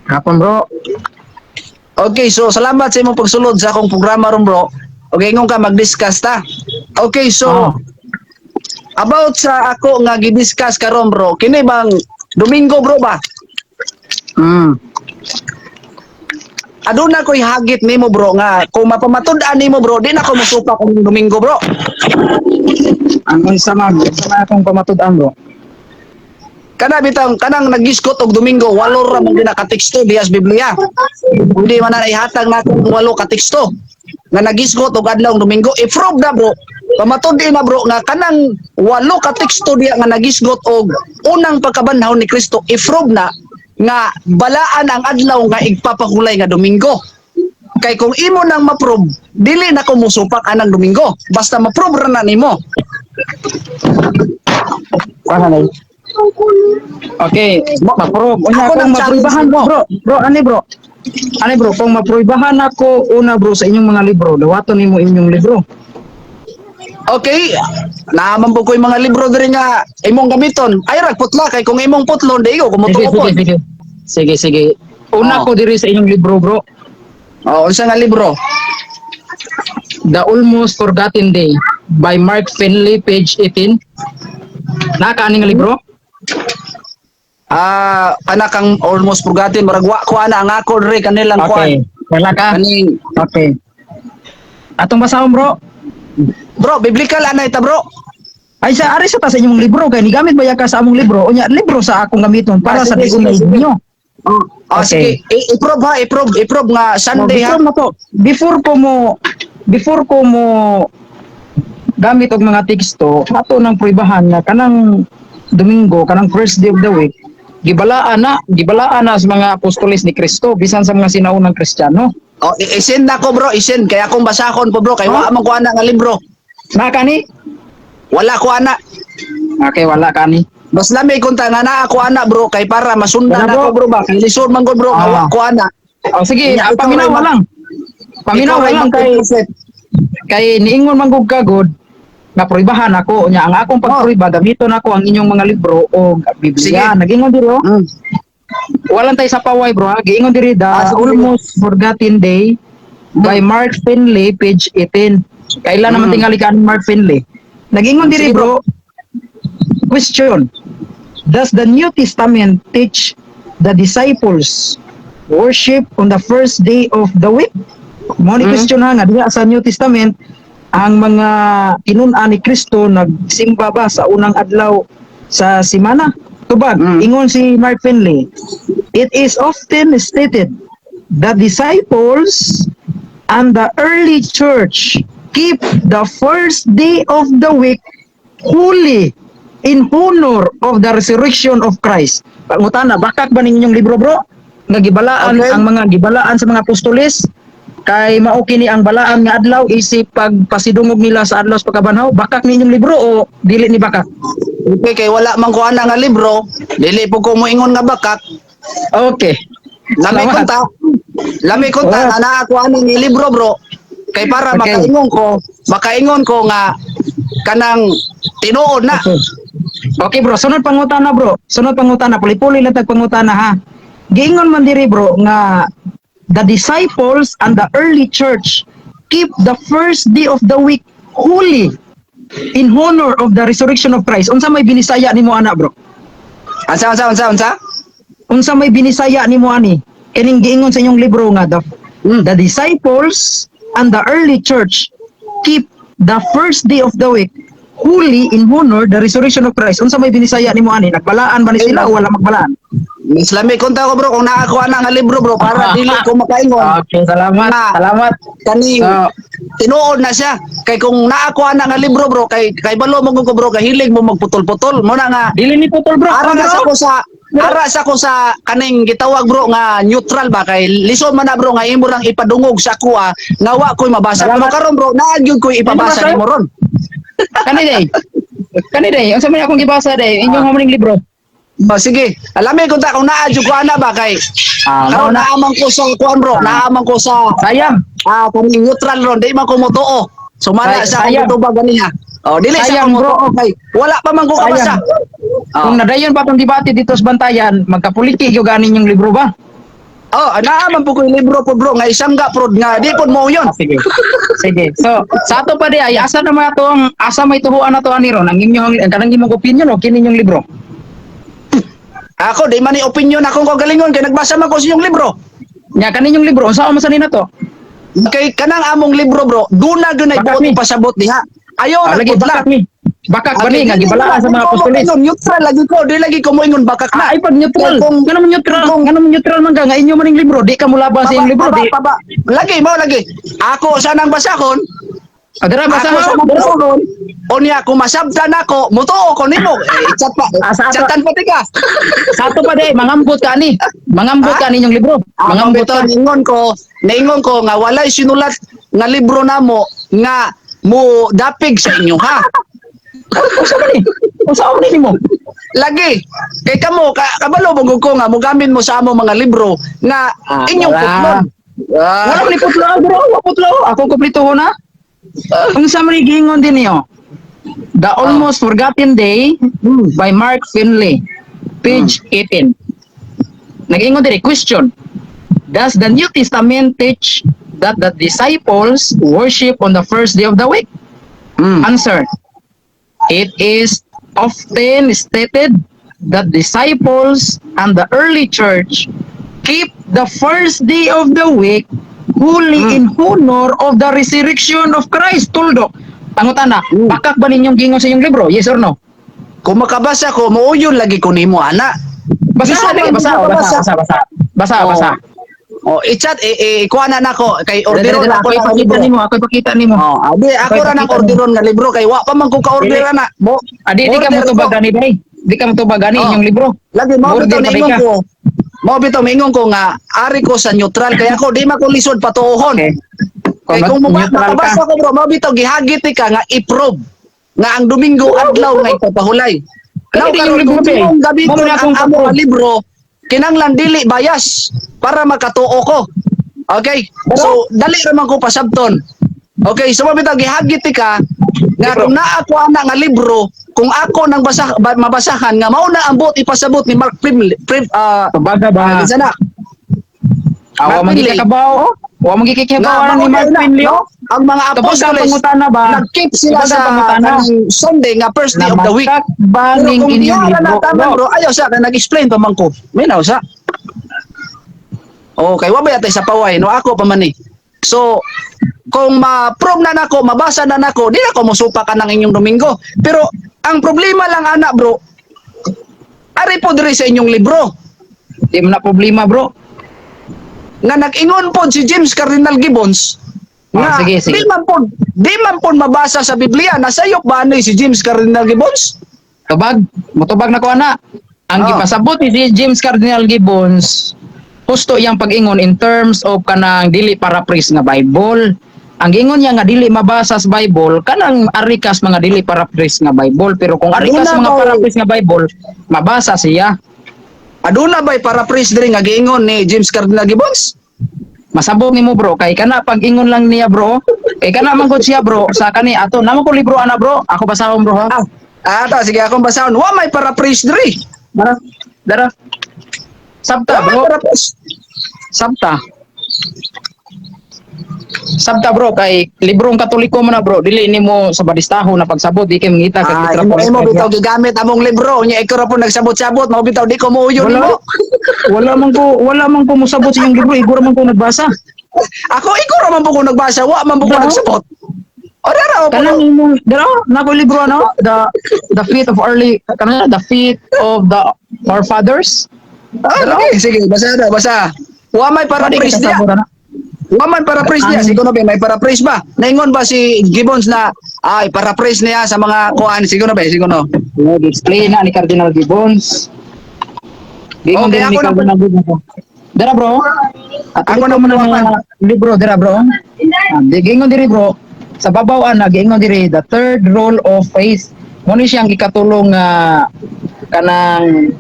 Hapon, bro. Okay, so salamat sa imong pagsulod sa akong programa ron, bro. Okay, ingon ka mag-discuss ta. Okay, so about sa ako nga gi-discuss karon, bro, kini bang Domingo, bro, ba? Aduna ko'y hagit nimo, bro, nga kung mapamatud-an nimo, bro, di na ko mosupak kung Domingo, bro. Ang unsa man akong pamatud-an, bro? Kana bitang kanang nagisgot og Domingo, walo ra man din ka teksto diya sa Biblia. Hindi man na ihatag nato ang walo ka teksto nga nagisgot og adlaw Domingo. I-prove na, bro. Pamatud-i na, bro, nga kanang walo ka teksto diya nga nagisgot og unang pagkabanhaw ni Kristo, i-prove na nga balaan ang adlaw nga igpapahulay nga Domingo. Kay kung imo nang ma-prove, dili na ko musupak anang Domingo. Basta ma-prove ra na nimo. Kuha na. Okay, ma-prove. Unya Ako kung nang challenge maprubahan mo. Bro, bro, ani, bro? Ani, bro, kung maprubahan ako una, bro, sa inyong mga libro, dawaton nimo inyong libro. Okay, naaman po ko yung mga libro diri nga imong gamiton. Ay rag putla kay kung imong putlon di ko Sige, kumutuo sige, po. Sige. Sige, sige. Una ko diri sa inyong libro, bro. Oh, unsa nga libro? The Almost Forgotten Day by Mark Finley, page 18. Naka ani nga libro? Ah, kana kang Almost Forgotten, murag wa ko ana ang ako diri kanilang Okay. kuan. Wala ka? Kaning Okay. Atong basahon, bro. Bro, biblical anay ta, bro. Ay sa ari sa ta sa inyong libro kay nigamit ba ya ka sa among libro? Unya libro sa akong gamiton para Ah, sa sige, digon sige, sige. ninyo. Ah, Okay. sige. I-prove ha, i-prove, i-prove nga Sunday ha. Before mo to, before ko mo gamit og mga teksto, ato nang pruibahan na kanang Domingo, kanang first day of the week, gibalaan na sa mga apostoles ni Kristo bisan sa mga sinaunang Kristiyano. Oh, i-send na ko, bro, i-send kaya akong basahon po, bro, kay wa man ko ana nga libro. Na kani? Wala ko ana. Okay, wala kani. Mas lami kung ta nga naa ko ana, bro, kay para masundan Wala, ako, bro. bro, ba. Kay lisod man gud, bro, nga wa ko ana. Oh, sige, Ikaw paminawa lang. Paminawa ikaw ray lang kay mag-prophet. Kay niingon man gud ka gud nga pruibahan ako. Nya ang akong pagpruiba, gamiton ako ang inyong mga libro o Biblia. Sige. Nagingon diri oh. Walang tay sa paway, bro, ha. Giingon diri, The Ah, sige. Almost Forgotten Day by Mark Finley, page 18. Kailan naman tingali ka ni Mark Finley? Nagingon diri, Sige, bro. Question. Does the New Testament teach the disciples worship on the first day of the week? Mo ni question ha, nga diha sa New Testament ang mga tinun-an ni Kristo nagsimba ba sa unang adlaw sa simana? Tubag, ingon si Mark Finley, "It is often stated that disciples and the early church keep the first day of the week holy in honor of the resurrection of Christ." Pangutana, bakak ba ninyong libro, bro? Nga gibalaan ang mga gibalaan sa mga apostoles kay mao kini ang balaan nga adlaw isip pagpasidungog nila sa adlaw sa pagkabanhaw? Bakak ninyong libro o dili ni bakak? Okay, kay wala man ko ana nga libro, dili po ko moingon nga bakak. Okay. Lami Salamat. kunta. Lami kunta nga naa ko ani nga libro, bro. Kay para makaingon ko nga kanang tinuod na. Okay. Okay, bro, sunod pangutana, bro. Sunod pangutana, puli-puli lang tag pangutana ha. Giingon man diri, bro, nga the disciples and the early church keep the first day of the week holy in honor of the resurrection of Christ. Unsa may binisaya nimo ana, bro? Unsa, unsa, unsa, unsa? Unsa may binisaya nimo ani? Kining giingon sa inyong libro nga the disciples and the early church keep the first day of the week holy in honor the resurrection of Christ. Unsa may binisaya nimo ani? Nagbalaan ba ni sila o wala magbalaan? Mas lami kunta ko, bro, kung naa ko ana nga libro, bro, para dili ko makaingon. Okay, salamat. Na, Salamat. kaning So, tinuod na siya. Kay kung naa ko ana nga libro, bro, kay balo mo ko, bro, kay hilig mo magputol-putol. Mo na nga Dili ni putol, bro. ara na Bro. sa ko sa kaning gitawag, bro, nga neutral ba, kay lisod man na, bro, nga imo rang ipadungog sa kuha nga wa ko'y mabasa. Pero Salamat. karon, bro, naa gyud ko'y ipabasa Ano ba, nimo ron. Kani day. Kani day, unsa man akong gibasa day? Inyong humaning libro. Oh, sige. Alami ko ta kung naa jud ko ana ba kay Ah, karon mao na. naaman ko sa kuan, bro, naaman ko sa Sayang. Kaning neutral ron, di man ko motuo. So mana sa akong Sayang. tubag ganiha. Oh, dili sa Sayang, akong bro. motuo kay wala pa man ko kabasa. Sayang. Kung nadayon pa tong debate dito sa Bantayan, magkapuliki gyud ganin yung libro ba? Oh, naa man po ko'y libro po, bro, nga isangga prod nga di pod mo yun. Ah, sige. Sige. So, sa ato pa di ay asa na mga atong asa may tuhuan na to ani ron ang inyong ang kanang imong opinion o kini inyong libro? Ako di man ni opinion akong kagalingon kay nagbasa man ko sa inyong libro. Nya kaninyong libro unsa man sa ni nato? Kay kanang among libro, bro, duna gyud ay Bakak buot ni. Pasabot diha. Ayaw Ah, na lagi pudla. bakak ni. Bakak ba ni nga gibalaan sa mga apostoles? Neutral lagi ko, di lagi ko moingon bakak na. Ah, ay pag neutral. Nga naman neutral. Nga naman neutral man ka nga inyo man ning libro, di ka mulabang sa inyong libro, Paba, di. paba. Lagi mo lagi. Ako sanang basahon, Ah, dara basa ako ha. sanang basahon. Unya kung masabtan ako, mutuo ko nimo. Eh, chat pa. Ah, Chatan pa tika. Sa ato pa di mangambot ka ani. Mangambot ka ani inyong libro. Mangambot Mangambot ka. Naingon ko nga walay sinulat nga libro namo nga mo dapig sa inyo ha. Unsa man ni? Unsa man ni nimo? Lagi kay kamo ka, kabalo mo ko nga mogamit mo sa amo mga libro nga Ah, inyong wala. putlon. Ah, Wala man ni putlo bro, wa putlo. Ako kumpleto na. Unsa man ni giingon din niyo? The Almost Forgotten Day by Mark Finley, page 18. Nag-ingon diri, question. Does the New Testament teach that the disciples worship on the first day of the week? Answer. It is often stated that disciples and the early church keep the first day of the week holy in honor of the resurrection of Christ. Tuldok. Pangutana, bakak ba ninyong gingon sa inyong libro? Yes or no? Kung makabasa ko, muuyon lagi ko nimo ana. Basa, Bisa lagi, man basa, makabasa. basa, basa, basa, Oh. basa. Oh, i-chat ikuha na nako kay orderon Dali, dali, ako ako ng ipakita libro. nimo, ako ipakita nimo. Oh, adi ako Ako'y ra nang ipakita orderon nga libro kay wa pa man ko ka-order Dili. ana. Mo Adi, di ka order mo tubag ko. gani bay. Di ka mo tubag gani Oh. inyong libro. Lagi mo Order bitaw pa di naingon ka. ko. Mao bitaw maingon ko nga ari ko sa neutral kay ako di man ko lisod patuohon. Okay. Kay kung mo neutral ka. makabasa ko, bro, mao bitaw gihagit ni ka nga i-prove nga ang Domingo adlaw nga ipapahulay. Kaya Now di yung karon libro, kung be. imong gamiton Mao man ang akong amo pa-prove. nga libro, kinanglan dili bias para makatuo ko. Okay? So dali ra man ko pasabton. Okay, so mao bitaw gihagit ni ka nga Libro. kung naa ko ana nga libro, kung ako nang basah, mabasahan nga mao na ang buot ipasabot ni Mark Primley, Prim, Tubaga ba? kinsa na? Awa Mark man Finley. gid kabaw oh. Wa man gid Nga, kabaw ni mao Mark na, Finley no? oh. Ang mga Tubag ang apostoles pangutana ba? nag-keep sila Tubag sa ang pangutana. kanang Sunday nga first day of the week. Namatak ba Pero ning kung inyong diha na libro? nataman, bro, ayaw sa kay nag-explain pa man ko. Minaw sa. Okay, wa ba yatay sa paway no ako pa man eh. So, kung ma-prove na nako, mabasa na nako, di na ko mosupa ka ng inyong Domingo. Pero ang problema lang ana, bro, ari po diri sa inyong libro Di man na problema, bro. nga nag-ingon pod si James Cardinal Gibbons Ah, nga sige, sige. di man pod mabasa sa Biblia. Nasayop ba ni si James Cardinal Gibbons? Tubag, mutubag na ko ana. Ang gipasabot ni si James Cardinal Gibbons, husto iyang pag-ingon in terms of kanang dili paraphrase nga Bible. Ang gingon niya nga dili mabasa sa Bible, kanang arikas mga dili paraphrase nga Bible, pero kung arikas Aduna mga ba- paraphrase nga Bible, mabasa siya. Aduna ba'y paraphrase diri nga giingon ni James Cardinal Gibbons? Masabot nimo, bro, kay kana pag-ingon lang niya, bro. Kay kana man gud siya, bro, sa kani ato namo ko libro ana, bro. Ako basahon, bro, ha. Ah, ato sige akong basahon. Wa may paraphrase diri. Dara. Dara. Sabta, Wa may bro. paraphrase. Sabta. Sabta, bro, kay librong Katoliko mo na, bro, dili nimo sa badistaho na pagsabot di kay mangita kag Ah, litra imo po. imo bitaw gigamit among libro nya ikaw ra po nagsabot-sabot mao bitaw di ko muuyon Wala, nimo. wala man ko mosabot sa inyong libro, iguro man ko nagbasa. Ako ikaw ra man po ko nagbasa, wa man po ko Dara. nagsabot. O dara o Kanang imong dara na ko libro ano, the feet of early kanang the feet of the our fathers. Ah, sige, sige, basa na, basa. Wa may Pwede paraphrase ka diya. kasabot ana. Wa man paraphrase niya, siguro ba may paraphrase ba? Naingon ba si Gibbons na ay paraphrase niya sa mga kuan siguro ba siguro. No, display na ni Cardinal Gibbons. Giingon Okay, din ni ako na- Cardinal Gibbons. Dara, bro. Ako na Ako na muna. libro dira, bro. Ah, di giingon diri, bro. Sa babaw ana giingon diri the third role of faith. Mo ni siyang ikatulong nga kanang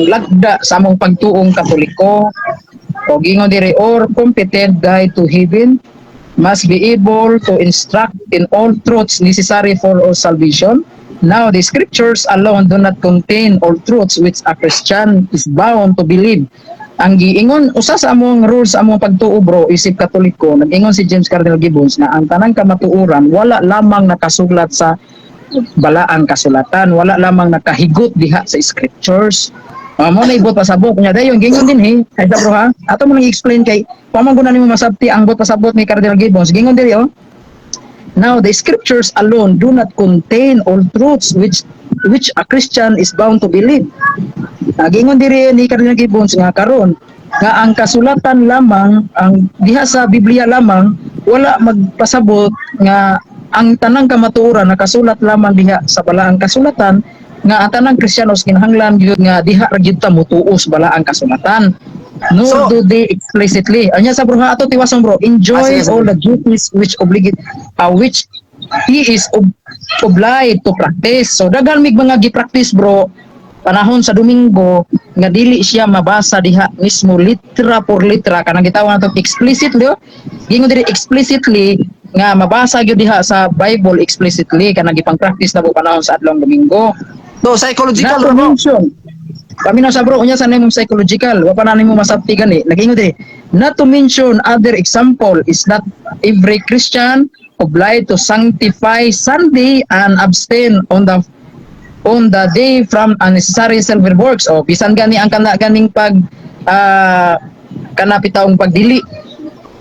lagda sa among pagtuong Katoliko. O giingon diri or competent guide to heaven must be able to instruct in all truths necessary for our salvation. Now, the scriptures alone do not contain all truths which a Christian is bound to believe. Ang giingon usa sa among rules sa among pagtuo, bro, isip Katoliko, nag-ingon si James Cardinal Gibbons na ang tanang kamatuoran wala lamang nakasulat sa balaang kasulatan, wala lamang nakahigot diha sa scriptures. Mo na ibot pasabot nya dayon gingon din he. Ay bro ha. Ato mo nang i-explain kay pamang ko na nimo masabti ang bot pasabot ni Cardinal Gibbons. Gingon diri oh. Now the scriptures alone do not contain all truths which a Christian is bound to believe. Gingon diri ni Cardinal Gibbons nga karon nga ang kasulatan lamang, ang diha sa Biblia lamang, wala magpasabot nga ang tanang kamatuoran nakasulat lamang diha sa balaang kasulatan, nga ang tanang Kristiyanos kinahanglan gyud nga diha ra gyud ta motuo sa balaang kasulatan. Nor do they explicitly. Anya sa bro ha, ato tiwason, bro. Enjoy Ah, sige, sige. All the duties which obligate which he is obliged to practice. So daghan mig mga gi-practice, bro, panahon sa Domingo nga dili siya mabasa diha mismo litra por litra, kanang gitawag nato explicitly oh. Gingon diri explicitly nga mabasa gyud diha sa Bible explicitly kanang gipang-practice na po panahon sa adlong Domingo. So psychological Not to bro. Mention. Paminaw sa bro, unya sa nimong psychological, wa pa na nimo masabti gani. Nagingon diri, not to mention other example, is not every Christian obliged to sanctify Sunday and abstain on the day from unnecessary self works? O bisan gani ang kana ganing pag kana pitawng pagdili,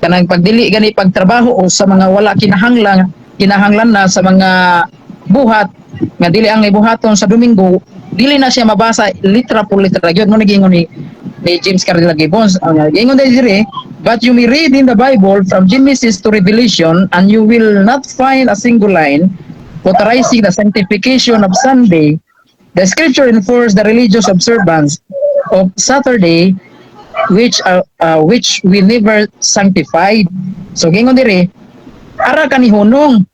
kanang pagdili gani pagtrabaho o sa mga wala kinahanglan kinahanglan na sa mga buhat nga dili ang ibuhaton sa Domingo, dili na siya mabasa litra por litra gyud. Mo giingon ni James Cardinal Gibbons. Ang giingon diri, "But you may read in the Bible from Genesis to Revelation and you will not find a single line authorizing the sanctification of Sunday. The scripture enforce the religious observance of Saturday which we never sanctified." So gingon diri, ara kani hunong.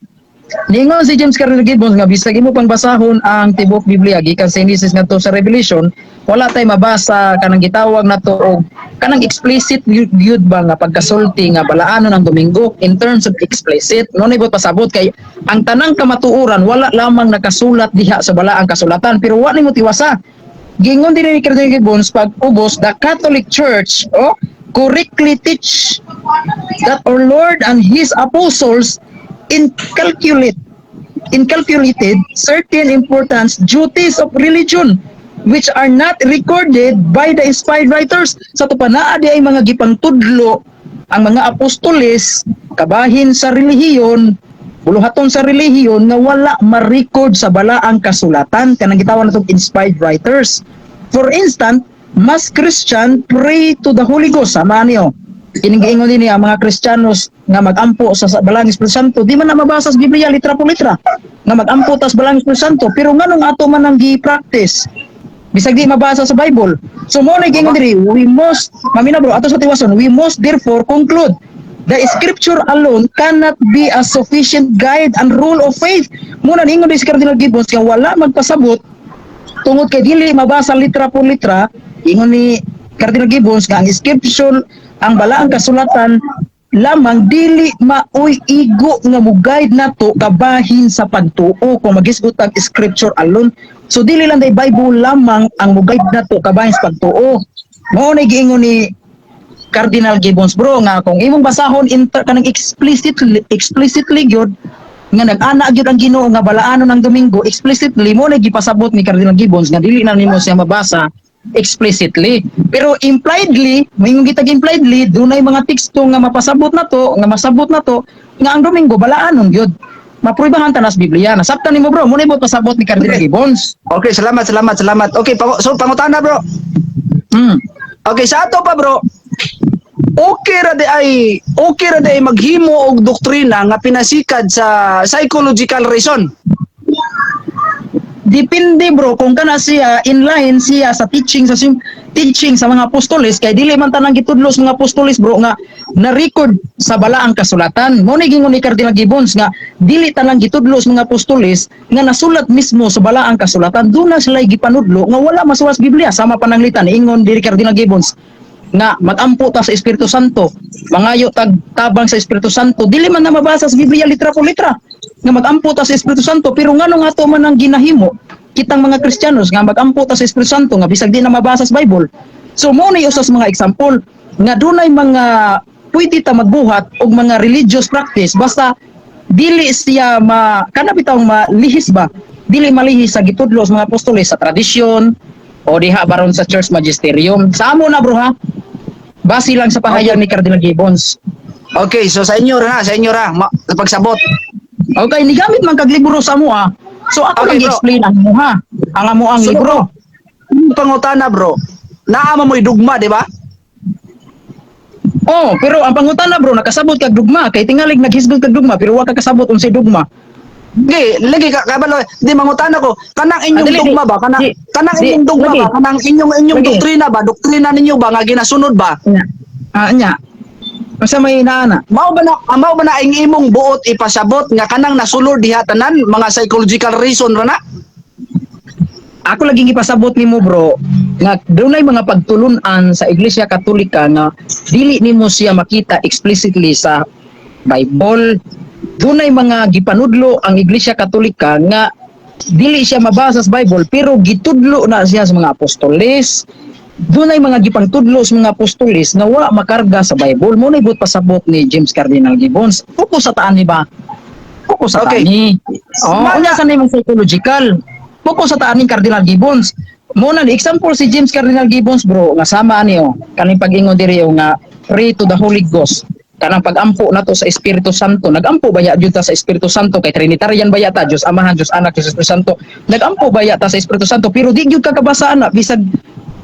Ningon si James Cardinal Gibbons nga bisag imo pang basahon ang tibuok Biblia gikan sa Genesis ngadto sa Revelation, wala tay mabasa kanang gitawag nato og kanang explicit gyud ba nga pagkasulti nga balaanon ang Domingo in terms of explicit. No nibot pasabot kay ang tanang kamatuoran wala lamang nakasulat diha sa balaang kasulatan, pero wa nimo tiwasa. Gingon din ni Cardinal Gibbons pag ubos, "The Catholic Church, oh, correctly teach that our Lord and His apostles inculcated certain important duties of religion which are not recorded by the inspired writers." Sa ato pa naa di ay mga gipangtudlo ang mga apostoles kabahin sa relihiyon, buluhaton sa relihiyon nga wala ma-record sa balaang kasulatan, kanang gitawag natong inspired writers. For instance, mass Christian pray to the Holy Ghost. Sama niyo. Kining giingon dinhi ang mga Kristiyanos nga magampo sa Balaang Espiritu Santo, di man na mabasa sa Biblia litra por litra nga magampo tas Balaang Espiritu Santo, pero nganong ato man ang gi-practice bisag di mabasa sa Bible? So mo na giingon diri, we must, mamina bro, ato sa tiwason, "We must therefore conclude the scripture alone cannot be a sufficient guide and rule of faith." Muna ningon di si Cardinal Gibbons nga wala magpasabot tungod kay dili mabasa litra por litra. Ingon ni Cardinal Gibbons nga ang scripture, ang balaang kasulatan lamang, dili maoy igo nga mo guide nato kabahin sa pagtuo kung magisgot ang scripture alone. So dili lang day Bible lamang ang mo guide nato kabahin sa pagtuo. Mao na giingon ni Cardinal Gibbons, bro, nga kung imong basahon inter kanang explicitly gyud nga nag-ana gyud ang Ginoo nga balaanon ang Domingo explicitly, mo na gipasabot ni Cardinal Gibbons nga dili na nimo siya mabasa explicitly, pero impliedly, moingon kitag impliedly, dunay mga teksto nga mapasabot na to, nga masabot na to nga ang Domingo balaanon gyud. Mapruibahan ta nas Biblia. Nasabtan nimo, bro, mo na pasabot ni Cardinal Gibbons. Okay, salamat, salamat, salamat. Okay, so pangutana, bro. Okay, sa ato pa, bro. Okay ra di ay maghimo og doktrina nga pinasikad sa psychological reason? Depende, bro, kung kana siya in line siya sa teaching sa mga apostoles, kay dili man tanang gitudlo sa mga apostoles, bro, nga na-record sa balaang kasulatan. Mo ni gingon ni Cardinal Gibbons nga dili tanang gitudlo sa mga apostoles nga nasulat mismo sa balaang kasulatan. Doon na sila gipanudlo nga wala masulat sa Biblia, sama pananglitan ingon diri Cardinal Gibbons nga magampo ta sa Espiritu Santo, mangayo tag tabang sa Espiritu Santo, dili man na mabasa sa Biblia litra por litra nga magampo ta sa Espiritu Santo, pero nganong ato man ang ginahimo kitang mga Kristiyanos nga magampo ta sa Espiritu Santo nga bisag di na mabasa sa Bible? So mo ni usas mga example nga dunay mga pwede ta magbuhat og mga religious practice basta dili siya ma kana bitawng malihis ba, dili malihis sa gitudlo sa mga apostoles, sa tradisyon o diha baron sa church magisterium. Sa amo na, bro, ha, base lang sa pahayag ni Cardinal Gibbons. Okay, so sa inyo ra, sa inyo ra pagsabot. Okay, nigamit man kag libro sa amo, ah. So ako Okay, lang bro. i-explain ang imo ha, ang amo ang So, libro. Ang pangutana, bro. Naa man mo'y dugma, di ba? Oh, pero ang pangutana, bro, nakasabot kag dugma kay tingalig naghisgot kag dugma pero wa ka kasabot unsay dugma. Lagi, lagi ka kabalo, di mangutana ko, kanang inyong Ah, dili, dugma di. ba? Kanang kanang Di, inyong dugma lagi. ba? Kanang inyong inyong Lagi. Doktrina ba? Doktrina ninyo ba nga ginasunod ba? Nya. Ah, nya. Unsa may inaana? Mao ba na ang imong buot ipasabot nga kanang nasulod diha tanan mga psychological reason ra na? Ako lagi gipasabot nimo, bro, nga dunay mga pagtulun-an sa Iglesia Katolika nga dili nimo siya makita explicitly sa Bible. Dunay mga gipanudlo ang Iglesia Katolika nga dili siya mabasa sa Bible pero gitudlo na siya sa mga apostoles. Dunay mga gipangtudlo sa mga apostoles nga wa makarga sa Bible. Mo na ibot pasabot ni James Cardinal Gibbons. Focus sa taan ni ba? Focus sa taan ni. Oh, unya sa nimong psychological. Focus sa taan ni Cardinal Gibbons. Mo na ni example si James Cardinal Gibbons, bro, nga sama ani oh, kaning pag-ingon diri oh, nga pray to the Holy Ghost, kanang pag-ampo nato sa Espiritu Santo. Nagampo ba ya jud ta sa Espiritu Santo kay Trinitarian ba ta, Dios Amahan, Dios Anak, Dios Espiritu Santo? Nagampo ba ya ta sa Espiritu Santo? Pero di gyud ka kabasa na bisag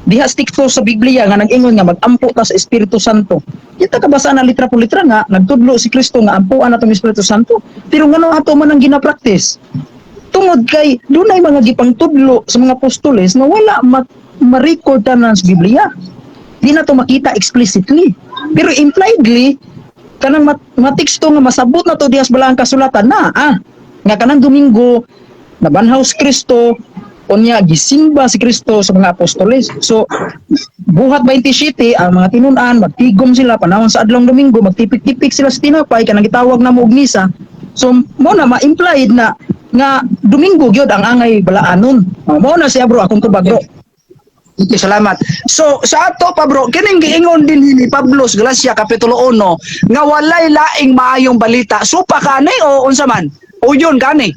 diha teksto sa Biblia nga nag-ingon nga mag-ampo ta sa Espiritu Santo. Di ta kabasa na litra po litra nga nagtudlo si Kristo nga ampuan nato ang Espiritu Santo. Pero ngano ato man ang gina-practice? Tungod kay dunay mga gipangtudlo sa mga apostoles nga wala ma-record tanan sa Biblia. Di na to makita explicitly. Pero impliedly, kanang mateksto nga masabot na to diha sa balaang kasulatan na nga kanang Domingo nabanhaw si Kristo, unya gisimba si Kristo sa mga apostoles. So buhat 27 ang mga tinun-an magtigom sila panahon sa adlong Domingo, magtipik-tipik sila sa tinapay, kanang gitawag na mo og misa. So mo na ma-implied na nga Domingo gyud ang angay balaanon. Oh, mo na siya, bro, akong tubag, bro. Okay, salamat. So, sa ato pa, bro, kining giingon din ni Pablo sa Galacia kapitulo 1 nga walay laing maayong balita. Supa kani o unsa man? O yun kani?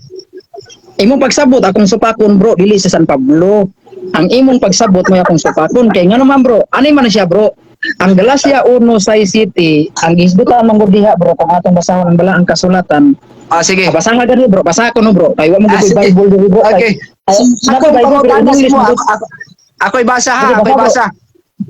Imong pagsabot akong supakon, bro, dili sa San Pablo. Ang imong pagsabot mo akong supakon kay ngano man, bro, ani man na siya, bro. Ang Galacia 1 City, ang gisgutan man gud diha, bro, kung atong basahon ang balaang kasulatan. Ah, sige. Ah, basaha gani, bro, basaha ko no, bro. Kay wa mo Ah, gud sige. Bible diri, bro. Okay. Ay, Ako Bible, pero pangutana English mo. man gud. Ako'y basa ha, Sige, ako'y basa, bro. basa.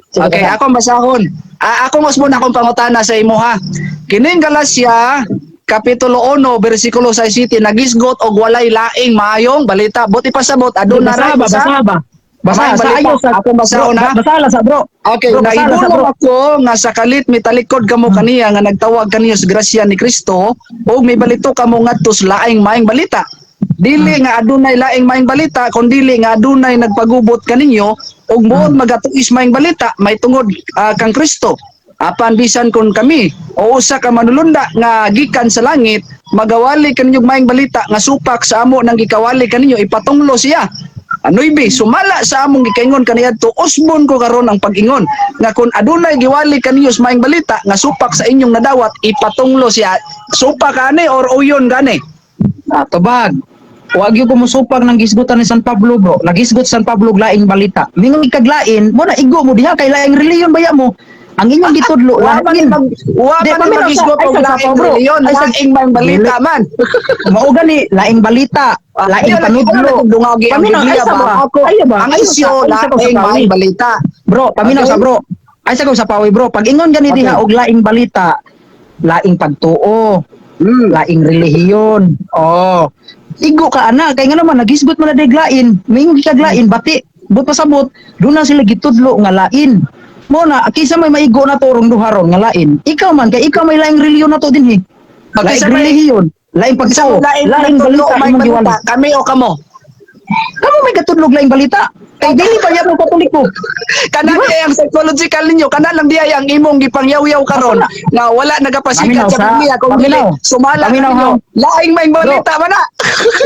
Sige, Okay, basa. akong basahon. Ah, ako mas muna akong pangutana sa imo ha. Kining Galacia kapitulo 1 bersikulo 6 City nagisgot og walay laing maayong balita. Buti pasabot aduna Basaha ra ba, basaha ba? Basaha Maayong sa balita. ayo sa Akong basahon, bro, ha? Basaha lang sa bro. Okay, Bro, basaha lang sa naibulong bro. ako nga sa kalit mitalikod kamo kaniya nga nagtawag kaniyo sa grasya ni Kristo ug mibalito kamo ngadto sa laing maayong balita. Dili nga adunay laing maayong balita kun dili nga adunay nagpagubot kaninyo ug muot magatuis maayong balita may tungod kang Kristo. Apan bisan kon kami o usa ka manulunda nga gikan sa langit magawali kaninyo maayong balita nga supak sa amo nang gikawali kaninyo, ipatunglo siya. Anuibi, sumala sa among gikaingon kaniadto, usbon ko karon ang pag-ingon nga kung adunay giwali kaninyo sa maayong balita nga supak sa inyong nadawat, ipatunglo siya. Supak kani or uyon gani? Ah, tubag. Wag yung kumusupag ng gisgutan ni San Pablo, bro. Nagisgot San Pablo og laing balita. Mingon ikaglain, mo na igo mo diha kay laing reliyon baya mo. Ang inyong gitudlo Wa man lain. wa Di, man paminaw magisgot ay, og sa laing sapaw, bro. reliyon, Ay, laing maayong balita man. Mao gani laing balita, laing panudlo. Dungagi ang Paminaw, ay Biblia sa ba? ba? Ako, Ay ba? ang Ay, isyo sa laing maayong balita. Bro, paminaw sa bro. Ay sa ko sa pawi, bro. Pag ingon gani diha og laing balita, laing pagtuo, laing relihiyon. Oh. Igo ka ana kay nga naman nagisgot man na day lain. Mingon kag lain bati but pasabot doon na sila gitudlo nga lain. Mo na kaysa may maigo na to rong duha ron nga lain. Ikaw man kay ikaw may laing relihiyon na to dinhi. Okay, Laing sa may- relihiyon, laing Sa pagtuo, laing laing nagtudlo balita maayong imong balita, giwali. kami o kamo? Kamo may gatudlog laing balita. Kay dili pa niya mo Katoliko. Kana Di ba? di ang psychological ninyo, kana lang di ay ang imong gipangyaw-yaw karon nga wala nagapasikat Paminaw sa Biblia kung dili paminaw. sumala Paminaw, ninyo. ha? Laing may balita man na.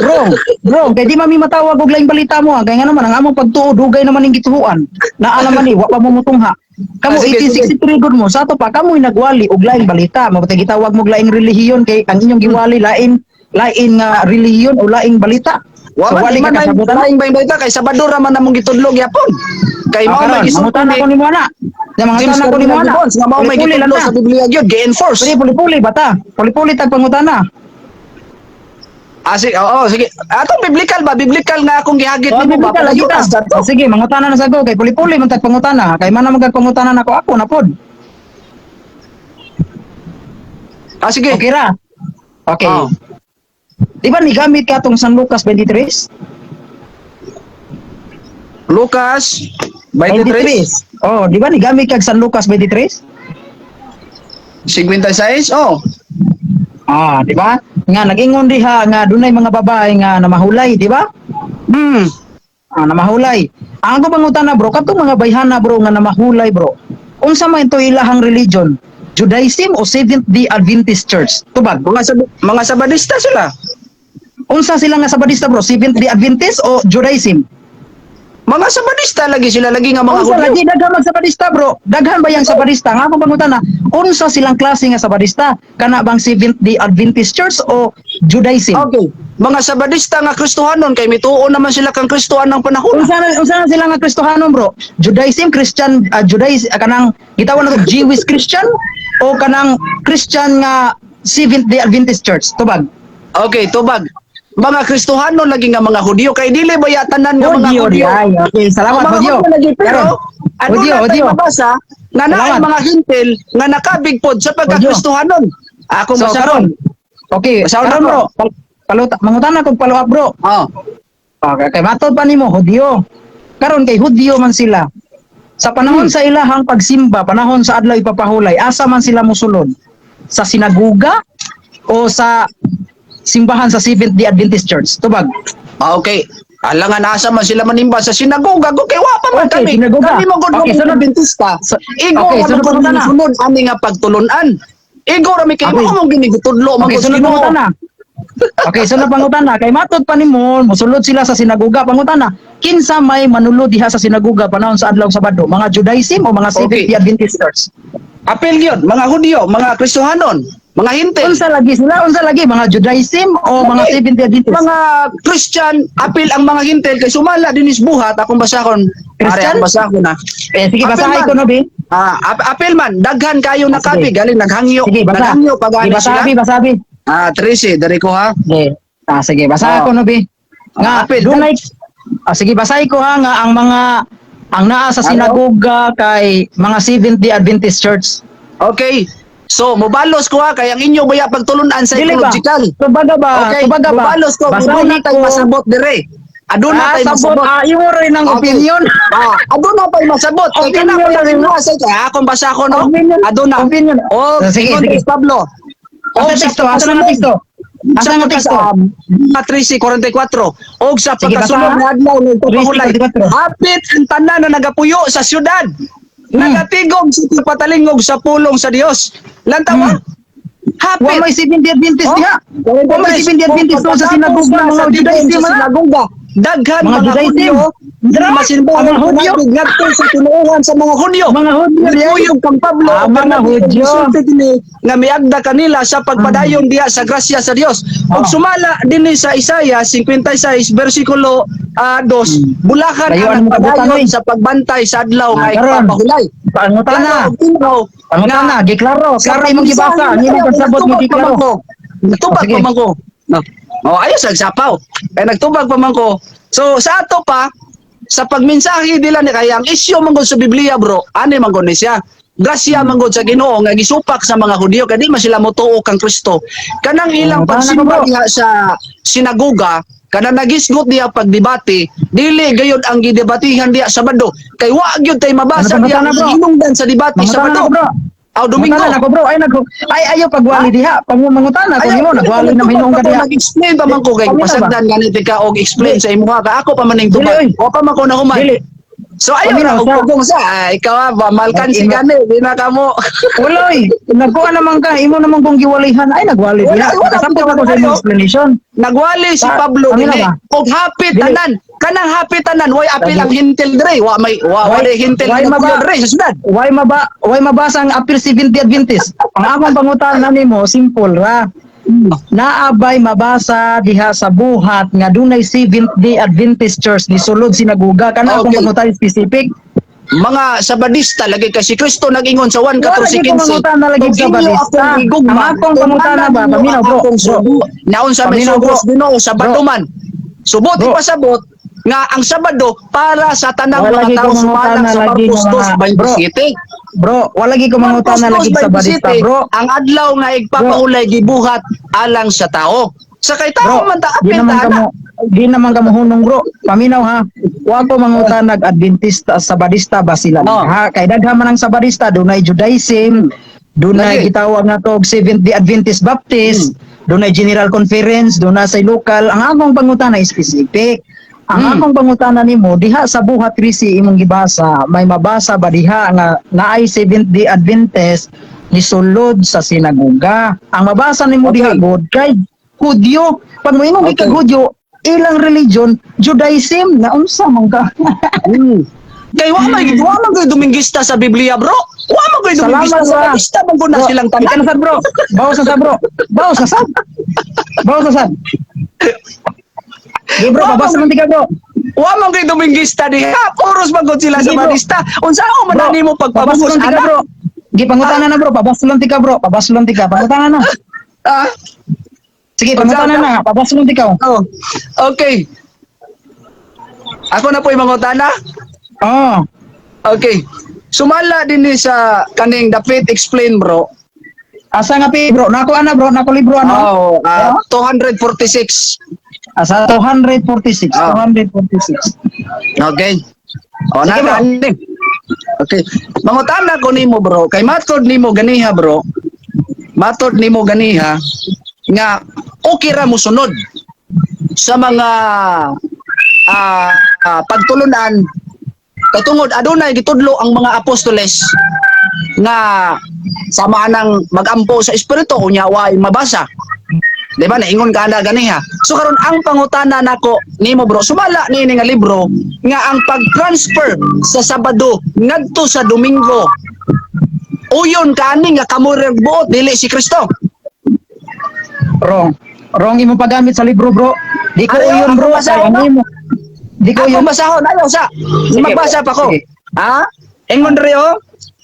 Bro, bro, kay di mami matawag og laing balita mo ha. Kay nga naman ang among pagtuo dugay naman ning gituhuan. Naa naman ni wa pa mo mutungha. Kamo Ah, sige, 1863 gud mo sa ato pa kamoy nagwali og laing balita. Mabutay gitawag mo og laing relihiyon kay ang inyong giwali lain lain nga relihiyon o laing balita. Wa So man wali di ka man may kasabutan. laing may balita kay Sabado ra man among gitudlog yapon. Kay Ah, mao may karon, gisulti mangutana ni ko nimo ana. Ya James mangutana ko nimo Cardinal ana. Gibbons nga mao may Puli-puli lang gitudlo ta. sa Biblia gyud gi-enforce. Puli puli bata. Puli-puli tag pangutana. Ah, sige, oo, sige. Atong biblical ba? Biblical nga akong gihagit Oh, nimo ba? biblical lagi ta. Pagayutas dato. Oh, sige, mangutana na sa ko kay puli-puli man tag pangutana. Kay man na magpangutana nako ako na pod. Ah, sige. Okay ra. Okay. Oh. Di ba nigamit ka tong San Lucas 23? Lucas 23, Oh, di ba nigamit kag San Lucas 23? 56. Oh. Ah, di ba? Nga nag-ingon diha nga dunay mga babae nga namahulay, di ba? Ah, namahulay. Ang ako pangutana, bro, katong mga bayhana, bro, nga namahulay, bro. Unsa man ito ilahang religion? Judaism o Seventh Day Adventist Church? Tubag. Mga Sabadista sila. Unsa sila nga Sabadista, bro? Seventh Day Adventist o Judaism? Mga Sabadista lagi sila lagi nga mga Unsa Hudyo. lagi daghan mag Sabadista, bro? Daghan ba yang Sabadista? Nga akong pangutana, unsa silang klase nga Sabadista? Kana bang Seventh Day Adventist Church o Judaism? Okay. Mga Sabadista nga Kristohanon kay mituo naman sila kang Kristohan ng panahon. Unsa na sila nga Kristohanon, bro? Judaism, Christian, Judaism, kanang gitawag na to Jewish Christian o kanang Christian nga Seventh Day Adventist Church? Tubag. Okay, tubag. Mga Kristohanon lagi nga mga Hudyo kay dili ba ya tanan nga mga Hudyo, Hudyo? ay, okay, salamat, Ang mga Hudyo. Hudyo lagi pero Karon, ano Hudyo, na tayo Hudyo. mabasa nga naay Salamat. mga Hintil nga nakabig pod sa pagka-Kristohanon. Ako So, basahon. karon. Okay, Basahon karon ako. bro. Mangutana kog follow up, bro. Oh. Okay, kay matod pa nimo Hudyo. Karon kay Hudyo man sila. Sa panahon sa ilahang pagsimba, panahon sa adlaw ipapahulay, asa man sila mosulod? Sa sinaguga o sa simbahan sa Seventh Day Adventist Church? Tubag. Ah, okay. Alangan asa man sila manimba sa sinagoga ko kay wa pa man Okay, kami. sinagoga. Kami man gud Okay, okay, sunod. Adventista. Igo Okay, okay, sunod sunod pangutana. sunod ani nga pagtulunan. Igo ra mi kay Okay. mo mong ginigutudlo man Okay, gud sunod Ginoo. pangutana. Okay, sunod pangutana. Kay matod pa nimo, mosulod sila sa sinaguga. Pangutana, kinsa may manulod diha sa sinaguga panahon sa adlaw Sabado? Mga Judaism o mga Seventh Okay. Day Adventist Church? Apil gyud mga Hudyo, mga Kristohanon, mga Hintil. Unsa lagi sila? Unsa lagi mga Judaism o mga Okay. Seventh Day Adventist? Mga Christian, apil ang mga Hintil kay sumala dinis buhat akong basahon. Christian? Are, akong basahon na. Eh, sige, Apil basahin man. ko no, Bi. Ah, apil man daghan kayo Ah, nakabi sige. galing naghangyo. Sige, basa. Naghangyo pagani Sige, basa, sila. Bi, basa, Bi. Ah, 13 diri ko ha. Sige. Ah, sige, basa Oh. ko no, Bi. Nga, Ah, apil. dunay. Ah, sige, basahin ko ha nga ang mga ang naa sa Ano? sinagoga kay mga Seventh Day Adventist Church. Okay. So, mobalos ko ha kay ang inyo baya pagtulunan Dili ba? psychological. Tubaga ba? Okay, Tubaga ba? mobalos ko, Basahin aduna tay ko. masabot dire. Aduna Ah, tay sabot. masabot. Ah, imo rin ang Okay. opinion. Ah, aduna tay masabot. Kay kana Opinion pa lang yung sa kay akong basa ko no. Opinion. Aduna. Opinion. Oh, Ah, sige, sige, sige. Pablo. Asa teksto? Asa nga teksto? Asa nga teksto? 13:44 og sa Sige, basa, pagkasunod ha? nga adlaw nagpapahulay 13:44. hapit ang tanan na nagapuyo sa syudad nagatigom sa patalingog sa pulong sa Dios lantawa Wa hapit may Seventh Day Adventist Oh, diha. Wa may Seventh Day Adventist doon sa sinagoga mga sa Judaism sa man. sinagoga daghan Mga mga Judaism. Hudyo Dra, masimbahan mga Hudyo. ngadto sa tinuohan sa mga Hudyo. Mga Hudyo diay. Nagkuyog kang Pablo Ah, ug mga Bernabe, Hudyo. gisulti dinhi nga miagda kanila sa pagpadayon diha sa grasya sa Dios. Ug Oh. sumala dinhi sa Isaiah 56 bersikulo 2, bulakan Layuan ang mo kabutan, padayon oy. sa pagbantay sa adlaw nga Ah, karon. ipapahulay. Pangutana. Klaro, tinaw, Pangutana, giklaro. Klaro imong gibasa, ang imong pagsabot mo Nagtubag pa giklaro. man ko. Nagtubag Oh, sige. pa man ko. No. Oh, ayos ang sapaw. Kay nagtubag pa man ko. So sa ato pa sa pagmensahe nila ni kaya ang isyu man gud sa Biblia, bro, ani man gud ni siya. Grasya man gud sa Ginoo nga gisupak sa mga Hudyo kay di man sila motuo kang Kristo. Kanang ilang Oh, tama pagsimba bro. diha sa sinagoga, kanang nagisgot diha pagdebate, dili gayud ang gidebatihan diha sa bado. Kay wa gyud tay mabasa Ano diha pangutana, ang bro? hinungdan sa debate sa Mangutana bado. ko, bro. Aw, Domingo. Mangutana ako, bro, ay nag ay ayo pagwali diha. Pangutana ko nimo, nagwali na hinuon ka diha. Nag-explain pa man ko kay Paminaw ba? pasagdan ganit ka og explain sa imuha ka, ako pa man ning Dili, tubag. oy. Wa pa man ko nahuman. Dili. So ayo Paminaw na og sa. pugong sa. Ay, ikaw ah, ba malkan si Mag-ino. gani, di na kamo. Uloy, nagkuha naman ka, imo naman kong giwalihan, ay nagwali Wala, diha. wala, Kasabot ako sa wala. imong explanation. Nagwali si Pablo paminaw dili. ba? Og happy Dili. tanan. Kanang happy tanan, way apil ang hintil dre, wa may wa Why- wa hintil why nga maba- dre sa syudad. Why mabasa ang Appeal 70 Adventist? Ang akong pangutana nimo simple ra. Naabay mabasa diha sa Buhat nga dunay Seventh Day Adventist Church ni sulod sinaguga? Kana akong pangutana specific. Mga Sabadista lagi kay si Kristo nag-ingon sa 1 Wala lagi ko 14:15. mangutana lagi "Kung sa inyo Sabadista. akong igugma, Ang akong pangutana ba, tumanan paminaw, ninyo bro, ang akong bro. sugo." Naon sa may Paminaw, sugos bro. Ginoo, Sabado Bro. man. Subot Bro. ipasabot nga ang Sabado para sa tanang Wala mga lagi tao ko sumalang mangutana sa lagi Marcos nga mga- 2:27. Bro, wala lagi ko mangutana Marcos lagi sa Sabadista, 2:27, bro. ang adlaw nga igpapaulay gibuhat alang sa tao. Sa kay tao Bro, man ta di apil naman ta na. kamo di naman kamo hunong, bro. Paminaw ha. Wa ko mangutana nag Adventista, Sabadista ba sila? Oh. Ha, kay daghan man ang Sabadista, dunay Judaism, dunay Lagi. gitawag nga to og Seventh Day Adventist Baptist, dunay General Conference, dunay sa local. Ang akong pangutana specific. Ang akong pangutana nimo diha sa Buhat 13 imong gibasa, may mabasa ba diha nga naay Seventh Day Adventist nisulod sa sinagoga? Ang mabasa nimo diha god kay Hudyo. Pag moingon kay Hudyo, ilang religion Judaism na unsa man ka? Kay wa man kay Domingista sa Biblia, bro. Wa man kay Salamat Domingista sa sa Sabadista man gud na Bro, silang ika tanan. na sad, bro. Bawas na sad, bro. Bawas na sad. Bawas na sad. Di, bro, babasa man tika, bro. Wa man kay Domingista diha. Puros man gud sila Sige, bro. Sabadista. Unsa man Bro, na nimo pabasa pagpabugos lang tika, ana? bro. Gipangutana na, bro, pabaslon tika, bro. Pabaslon tika, pangutana na. Ah? Sige, pangutana na, pabaslon tika. Oh. Okay. Ako na po'y mangutana. Oh. Okay. Sumala din ni sa kaning The Faith Explain, bro. Asa nga pi, bro? Nako ana, bro, nako libro ano? Oh, 246. Asa 246, Ah. 246. Okay. O na Sige, bro. na. Okay. Mangutana ko nimo, bro, kay matod nimo ganiha, bro. Matod nimo ganiha nga okay ra mosunod sa mga pagtulunan katungod adunay gitudlo ang mga apostoles nga sama nang magampo sa espiritu unya way mabasa. Di ba naingon ka na ganiha? So karon ang pangutana nako nimo, bro, sumala niini nga libro nga ang pag-transfer sa Sabado ngadto sa Domingo uyon kaani nga kamo ra buot, dili si Kristo. Wrong. Wrong imo paggamit sa libro, bro. Di ko Ayaw, uyon, ako bro. basahon, Kay ang no? imo. Di ko Ako uyon. basahon, ayaw sa. Sige, Magbasa pa ko. sige. Ha? Ingon diri oh.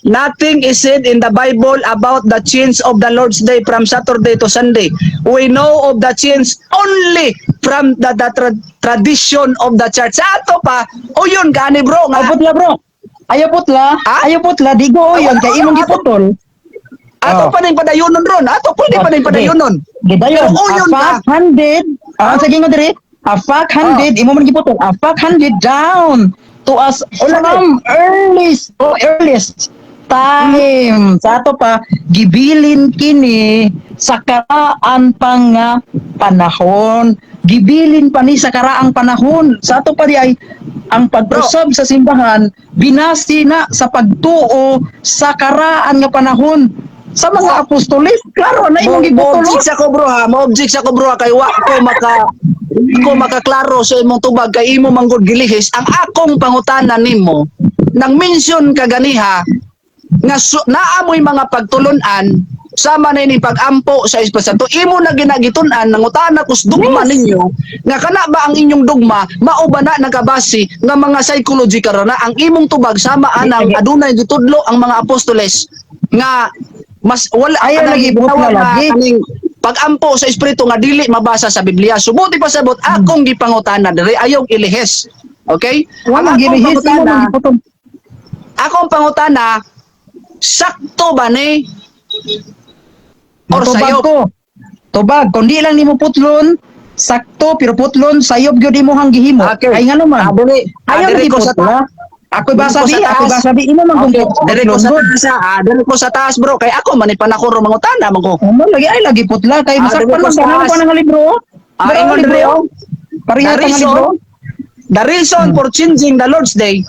Nothing is said in the Bible about the change of the Lord's Day from Saturday to Sunday. We know of the change only from the tradition of the church. Sa ato pa, uyon gani, bro Ayaw nga. putla, bro. Ayaw putla. Ha? Ayaw putla. Di ko uyon. Kay imong giputol. Ato Oh. pa ning padayonon ron. Ato pwede pa ning padayonon. Gidayon. Pero uyon A ka. fuck handed. Ah, sige nga diri. A fuck handed. Imo man giputol. A fuck handed down to us from earliest oh, earliest time. Sa ato pa, gibilin kini sa karaan pa nga panahon. Gibilin pa ni sa karaang panahon. Sa ato pa di ay ang pag-usab sa simbahan binasi na sa pagtuo sa karaan nga panahon sa mga apostoles. Klaro na imong giputol. Mo-object ako, bro, ha. Mo-object ako, bro, ha, kay wa ko makaklaro sa imong tubag kay imo manggod gilihis ang akong pangutana nimo. Nang mention ka ganiha nga naamoy mga pagtulunan sama na ini pag-ampo sa Espiritu Santo imo na ginagitun-an, nangutana kus dugma ninyo nga kana ba ang inyong dugma, mao ba na nagabasi nga mga psychology karon na ang imong tubag sama anang Sige. adunay gitudlo ang mga apostoles nga mas wala Ayaw kanang lagi, buot gitawag na nga lagi. kaning pag-ampo sa espiritu nga dili mabasa sa Biblia. Subuti pa sabot akong gipangutana diri, ayaw ilihis. Okay? Wala Ang akong gilihis, imo pangutana, man giputol. akong pangutana, sakto ba ni or Tubag sayop? ko. Tubag, kung di lang nimo putlon, sakto pero putlon sayop gyud imong gihimo. Okay. Ay ngano man? Diri, Ayaw diri lagi ko sa putla. Ako'y basa Diri di, ko sa ako'y taas. Basa di. Imo man Okay, kung diri ko sa taas, ah, diri ko sa taas, bro. Kay ako man ipanakuro mangutana man ko. Mo lagi ay lagi putla kay Ah, masakpan diri ko man sa tanan taas. ko nga libro. Ah, Dara ingon libro. diri, oh. Pareha The ta nga reason, libro. the reason for changing the Lord's Day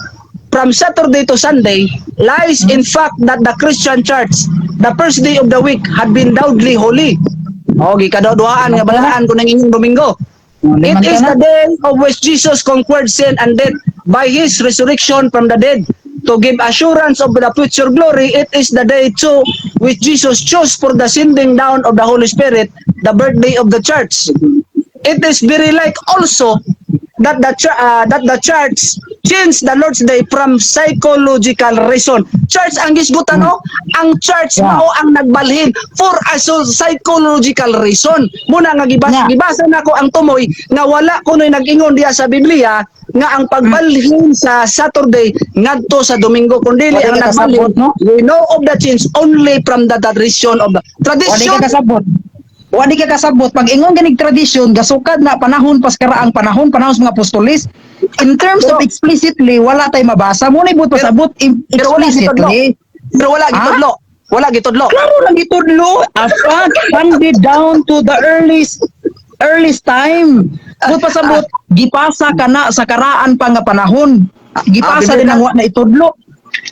from Saturday to Sunday lies in fact that the Christian Church, the first day of the week, had been doubly holy. O, gikadaduhaan nga balaan ko ng inyong Domingo. It is the day of which Jesus conquered sin and death by his resurrection from the dead. To give assurance of the future glory, it is the day too which Jesus chose for the sending down of the Holy Spirit, the birthday of the church. It is very like also that the church changed the Lord's Day from psychological reason. Church ang gisgutan, no? Ang church mao ang nagbalhin for a psychological reason. Muna nga gibasa, gibasa nako ang tumoy nga wala kunoy nag-ingon diya sa Biblia nga ang pagbalhin sa Saturday ngadto sa Domingo, kundi Wala ang ka nagbalhin, kasabot, no? we know of the change only from the tradition of the Wala tradition. ka kasabot. Wala ka kasabot. Pag ingon ganig tradisyon, gasukad na panahon pas karaang panahon, panahon sa mga apostolis. In terms of explicitly, wala tay mabasa. Mo na ibot pasabot Pero wala gitudlo. explicitly. Pero wala Ah? gitudlo. Wala gitudlo. Klaro lang gitudlo. A fact handed down to the earliest earliest time. But pasabot, gipasa ka na sa karaan pa nga panahon. Gipasa Ah, din ang wa na itudlo.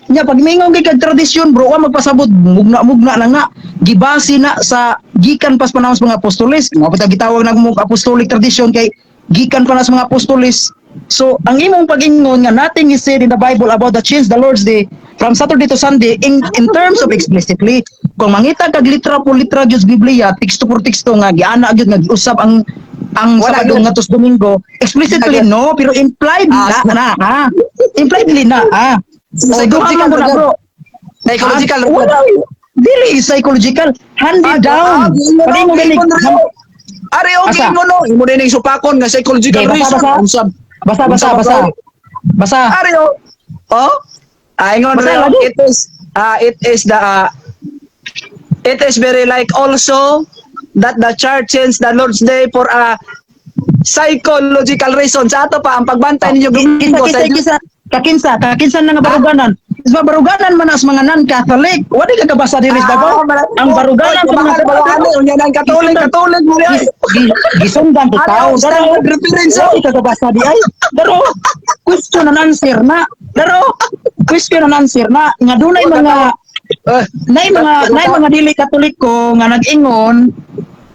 Nya pag mingon gyud kag tradisyon, bro, wa magpasabot, mugna-mugna lang na. Gibase na sa gikan pas panahon sa mga apostoles. Mao pa gitawag na mo apostolic tradition kay gikan pa na sa mga apostoles. So, ang imong pag-ingon nga nothing is said in the Bible about the change the Lord's Day from Saturday to Sunday in terms of explicitly, kung mangita kag litra po litra gyud sa Biblia, teksto por teksto nga giana gyud nga giusab ang Wala Sabado gyud. nga tos Domingo, explicitly Wala gyud. no, pero implied na na ah. Impliedly na ah. So, Psychological duha man ko na, gyud. bro. Psychological. Ah, wala, dili psychological. Handed down. Pag imo ganig, Ari okay Asa? mo no, imo din ning supakon nga psychological Okay, basa, reason. basa. Basa, basa, Unsa ba, basa. bro? Basa. Ari oh. Oh. Ah, ingon Basa, rin, lagi. It is very like also that the church changed the Lord's Day for a psychological reason. Sa ato pa ang pagbantay ninyo Kisa, Domingo kisa, sa kisa, kakinsa, kakinsa na nga baruganan. Sa baruganan man as mga non-Catholic. Wala ka kabasa diri sa Davao. Ang baruganan sa mga mga unya nang Katolik, Katolik mo ay. Gisundan to Ano tao. ang standard reference, oh? Wala ka kabasa di ay. Daro, question and answer na. Daro, question and answer na. Nga dunay mga Eh, nay mga dili Katoliko nga nag-ingon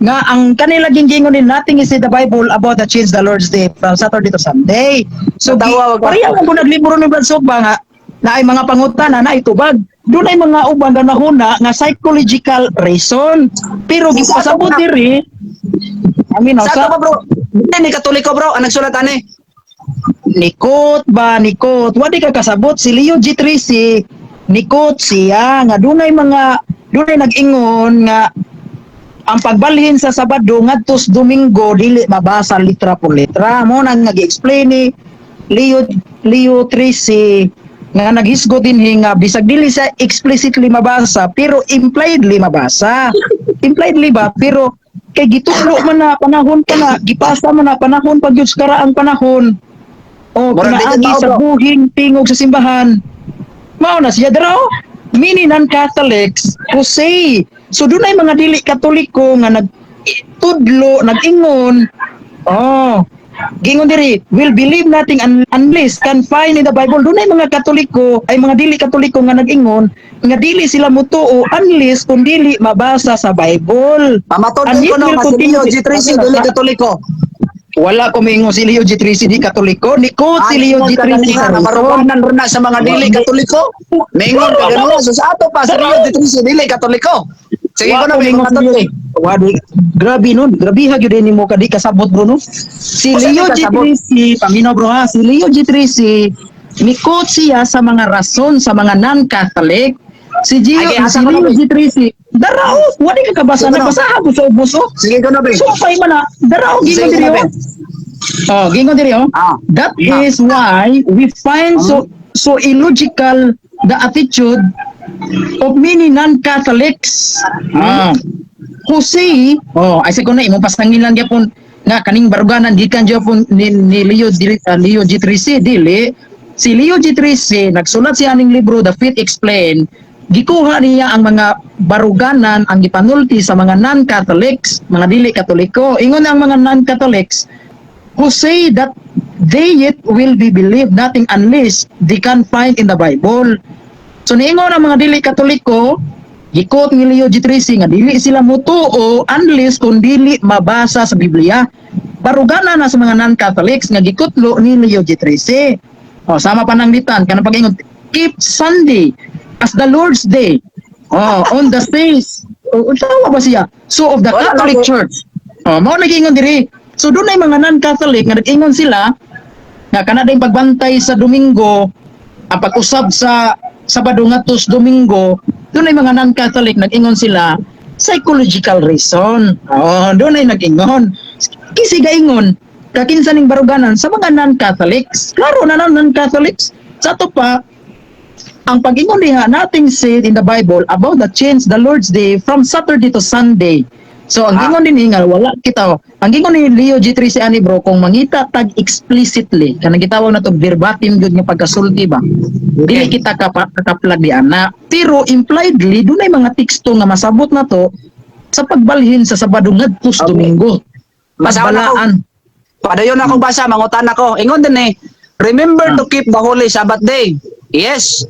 nga ang kanila gingingon ni nothing is in the Bible about the change the Lord's Day from Saturday to Sunday. So gi, Natawa ko. pareha man ko naglibro ni Brad Sugba nga naay mga pangutana na itubag. Dunay mga uban nga nahuna nga psychological reason. Pero gipasabot diri Amin Sa ato sa pa, bro. Hindi ni Katoliko, bro, ang nagsulat ani. Nikot ba nikot, wadi ka kasabot. Si Leo G. Tracy nikot siya nga dunay mga dunay nag-ingon nga ang pagbalhin sa Sabado ngadto sa Domingo dili mabasa litra por letra. Mo nang nag-explain ni Leo Leo Tracy nga naghisgot dinhi nga bisag dili siya explicitly mabasa pero impliedly mabasa, impliedly ba, pero kay gitudlo man na panahon pa na gipasa man na panahon pag gyud sa karaang panahon o Murag di pinaagi ka tao, sa bro. buhing tingog sa simbahan. Mao na siya daro. Many non-Catholics who say, so dunay mga dili Katoliko nga nagtudlo, nag-ingon, oh, gingon diri, will believe nothing unless can find in the Bible. Dunay mga Katoliko, ay mga dili Katoliko nga nag-ingon, nga dili sila mutuo unless kung dili mabasa sa Bible. Pamatod And ko yet no, will nga si Leo continue- G. Tracy dili Katoliko. Wala ko miingon si Leo G. Tracy di Katoliko. Nikot si Leo G. Tracy sa rason. Baruganan ron na sa mga dili Katoliko. Maingon ka ganun. So sa ato pa si Leo G. Tracy dili Katoliko. Sige ko na Wa ko may miingon mga si Leo. eh. Wa grabe nun. Grabe ha gyud nimo ka di kasabot, bro, no. Si Usa Leo di G. kasabot? Tracy, paminaw, bro, ha. Si Leo G. Tracy nikot siya sa mga rason sa mga non-Catholic. Si Gio, Ay, si asa ko na, Leo be? G. Tracy, darao, wa di ka kabasa, Sige na. nagbasa ko sa ubos oh. Sige ko na be. Sumpay man na, darao gingon Sige diri na, be. oh. Oh, gingon diri oh. That is why we find so so illogical the attitude of many non-Catholics who say, oh, ay ko na imong pasangin lang gyapon nga kaning baruganan gikan gyapon ni Leo G. Tracy dili. Si Leo G. 13, nagsulat siya aning libro, The Faith Explained. Gikuha niya ang mga baruganan ang gipanulti sa mga non-Catholics, mga dili Katoliko. Ingon ang mga non-Catholics who say that they yet will be believed nothing unless they can find in the Bible. So niingon ang mga dili Katoliko, gikot ni Leo G. 13 nga dili sila mutuo unless kung dili mabasa sa Biblia. Barugana na sa mga non-Catholics nga gikutlo ni Leo G. 13. O sama pa nang ditan kanang pag-ingon, keep Sunday as the Lord's Day. Oh, on the days. O, unsa ba siya? So of the Wala Catholic lang. Church. Oh, mao nag-ingon diri. So dunay mga non-Catholic nga nag-ingon sila nga kana ding pagbantay sa Domingo, ang pag-usab sa Sabado ngadto sa Domingo, dunay mga non-Catholic nag-ingon sila psychological reason. Oh, dunay nag-ingon. Kisi gaingon kakinsa ning baruganan sa mga non-Catholics. Klaro na non-Catholics. Sa ato pa, ang pag-ingon diha, nothing said in the Bible about the change the Lord's Day from Saturday to Sunday. So ang gingon din nga wala kita, ang gingon ni Leo G. 13 ani, bro, kung mangita tag explicitly, kanang gitawag na to verbatim gyud nga pagkasulti ba, dili kita kakaplag di ana, pero impliedly dunay mga teksto nga masabot na to sa pagbalhin sa Sabado ngadto sa Domingo. Basahon ako. Pagbalaan. Padayon akong basa, mangutan ako. Ingon din eh, remember to keep the holy Sabbath day. Yes.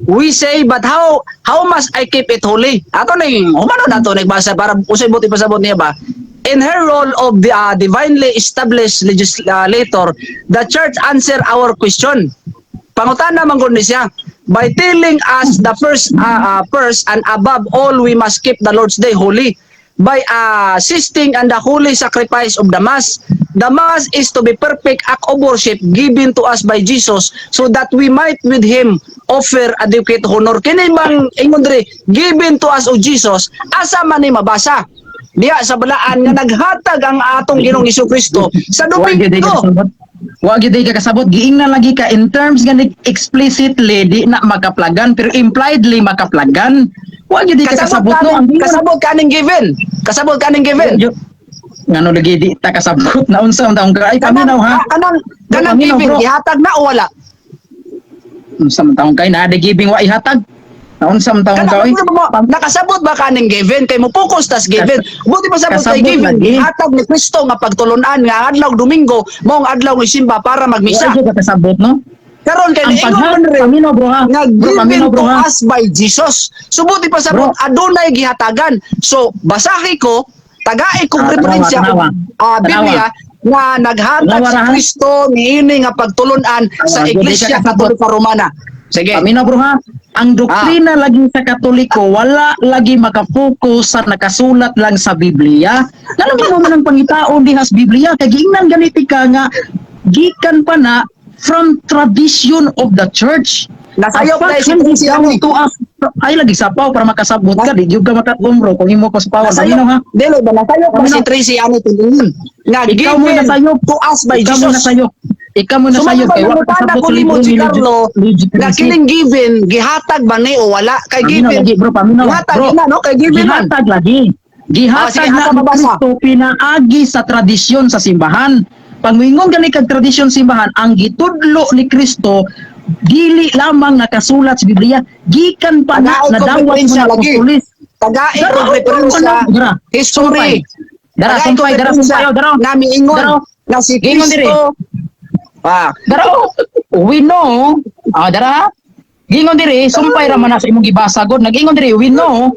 We say, but how must I keep it holy? Ato ning humano na to nagbasa para usay buti pasabot niya ba? In her role of the divinely established legislator, the church answer our question. Pangutana man gud ni siya by telling us the first and above all we must keep the Lord's Day holy by assisting and the holy sacrifice of the Mass. The Mass is to be perfect act of worship given to us by Jesus so that we might with Him offer adequate honor. Kini bang ingon diri, given to us of Jesus, asa man ni mabasa? Diya sa balaan nga naghatag ang atong Ginoong Kristo sa Wa gyud Domingo. Kasabot. Wa gyud ka kasabot. Giingnan lagi ka in terms nga explicitly di na makaplagan pero impliedly makaplagan. Wa gyud ka Kasabot kasabot, no. Ang kaning, kasabot kaning given. Kasabot kaning given. Ngano lagi di ta kasabot na unsa ang taong ka ay paminaw ha. Kanang Paminaw, given bro. Gihatag na o wala? Unsa man taong kay na di giving wa ihatag. Na unsa man taong Kanang kay? mo, nakasabot ba kaning given kay mo focus tas given? Buti pa sabot kay Kasabot given. lagi. Gihatag ni Kristo nga pagtulunan nga ang adlaw Domingo mao ang adlaw ng simba para magmisa. Wa gyud ka kasabot, no. Karon kay Ang niingon paghat man rin paminaw, bro, ha. nga Bro, given paminaw, bro, to ha. us by Jesus. So buti pa sabot Bro. adunay gihatagan. So basahi ko, tagai kong Ah, referensya tanawa, ah, tanawa. Biblia nga naghatag Tanawa si ra, ha? Kristo niini nga pagtulunan sa Ah, good, Iglesia di ka kasabot. Katolika Romana. Sige. Paminaw, bro, ha. Ang doktrina lagi sa Katoliko wala lagi makapokus sa nakasulat lang sa Biblia. Ngano mo man ang pangitaon diha sa Biblia kay giingnan ganiti ka nga gikan pa na from tradition of the church. Nasayop Ang na fact si handed si down ani. to us. Ay lagi sapaw para makasabot ka, di gyud ka makatumro kung imo ko sapawan. Nasayop, Paminaw ha. dili ba nasayop ba Paminaw. si Tracy ani tulungan nga Ikaw mo given nasayop. to us by Ikaw mo Jesus. nasayop. Ikaw mo So nasayop kay wa mao kasabot ko sa nimo libro si ni Carlo Luigi nga Tracy. kining given gihatag ba ni o wala kay Paminaw given? lagi, bro, paminaw. Gihatag Bro, na no kay given man. Gihatag lagi. Ah, Gihatag sige, na asa ni mabasa? Kristo pinaagi sa tradisyon sa simbahan. Pag moingon gani kag tradisyon simbahan, ang gitudlo ni Kristo dili lamang nakasulat sa Biblia, gikan pa na Tagaod ko nadawat referensya mga lagi. apostoles. Tagai Dara, kog referensya dara. history. Dara, Tagai sumpay, kog dara, referensya sumpay, oh, dara. na miingon Dara. nga si Giingon diri. Kristo ah. Dara, oh, we know, ah, dara, gingon diri, sumpay ra man na sa imong gibasa god. Nag-ingon diri, we know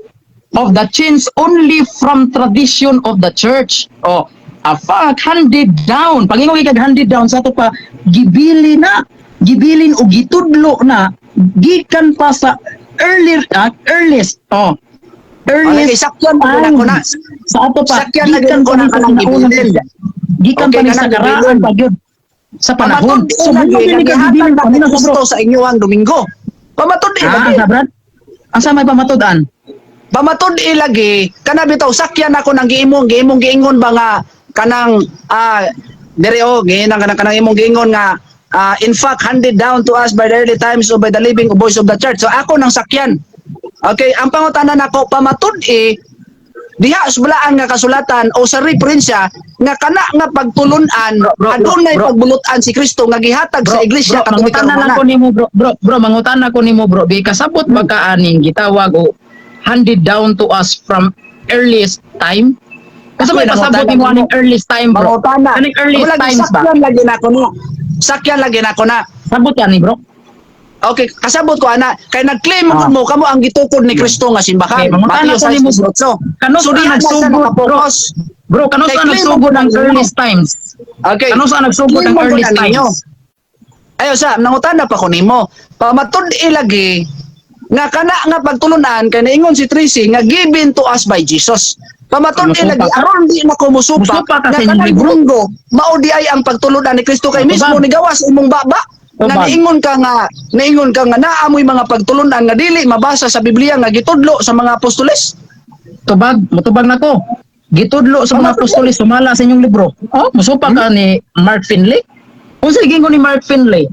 of the change only from tradition of the church. Oh, a fact handed down. Pag-ingon kag handed down sa ato pa, gibili na, gibilin o gitudlo na, gikan pa sa earlier, earliest, oh, earliest Sakyan pa gud ako na. times. Sa ato pa, Sakyan na gikan gud ko pa na ni sa kanang sinaunang gibilin. gikan Okay, pa ni sa kanang karaan gibilin. pa gyud sa panahon. Pamatud So, lagi mo nga gani ka gihatag gibilin na ni paminaw sa bro. Kristo sa inyong Domingo. Pamatud Ah, lagi. sa Brad? Asa may pamatud-an? Pamatud lagi kana bitaw sakyan ako nang giimong giingon ba nga kanang diri oh giinang kanang kanang imong giingon nga in fact handed down to us by the early times or by the living voice of the church. So ako nang sakyan. Okay, ang pangutana nako, pamatud-i Diha sa balaan nga kasulatan o sa referensya nga kana nga pagtulunan Bro, bro, adunay bro. pagbulutan si Kristo nga gihatag sa Iglesia Bro, Katolika mangutana lang Romana. ko nimo, bro, bro, bro, mangutana ko nimo, bro. Bi kasabot ba ka aning gitawag o handed down to us from earliest time? Kasi Ako, may pasabot nangutana nimo ko. aning earliest time, bro. Mangutana. Aning earliest Wala, times ba? Sakyan lagi na ko no. Sakyan lagi na ko na. Sabot yan ni, bro. Okay, kasabot ko ana kay nag-claim mo kamo ang gitukod ni Kristo nga simbahan. Okay, mangutana Mateo ko nimo, bro. 6:18. Kano So sa diha na siya nagsugod, bro? nakapokus. Bro, kano Kay sa claim nagsugod mo ang nimo. earliest times? Okay. Kano sa nagsugod Claim ang mo gud earliest na ninyo. times? Ayo sa nangutana pa ko nimo. Pamatud-i lagi nga kana nga pagtulunan kay naingon si Tracy nga given to us by Jesus. Pamatud-i Musupa lagi ka? aron di na ko musupa Musupa ka nga sa inyong kanang libro? Domingo mao di ay ang pagtulunan ni Kristo kay mismo Tubag. nigawas imong baba nga Tubag. naingon ka nga naamoy mga pagtulunan nga dili mabasa sa Biblia nga gitudlo sa mga apostoles. Tubag, mutubag na ko. Gitudlo sa mga apostoles sumala sa inyong libro. Oh, musupa ka ni Mark Finley? Kung sa giingon ni Mark Finley,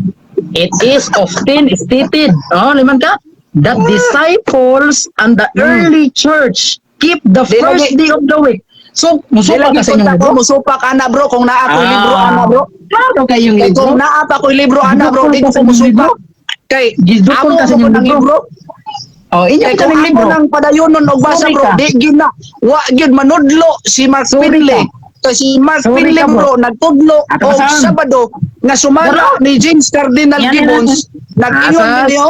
it is often stated, oh, liman ka, that disciples and the early church keep the Di first lagi- day of the week. So, Di musupa lagi ka sa inyong kunta ko libro? musupa ka na, bro, kung naa ko'y libro ana, bro. Klaro kayong Kay libro. kung naa pa ko'y libro ana, bro, di Gidukol ka ko sa inyong musupa. libro? Kay Gidukol amo ka sa mo inyong ng libro? libro. Oh, inyo Kay ka kung ng ako libro. nang padayonon og basa, Sorry bro, ka. di gyud na wa gyud manudlo si Mark Sorry Finley. ka. Kay si Mark Sorry Finley, ka, bro. bro, nagtudlo Ato og saan? Sabado nga sumala Bro. ni James Cardinal Yan, yan, Gibbons, nag-ingon Asas. ninyo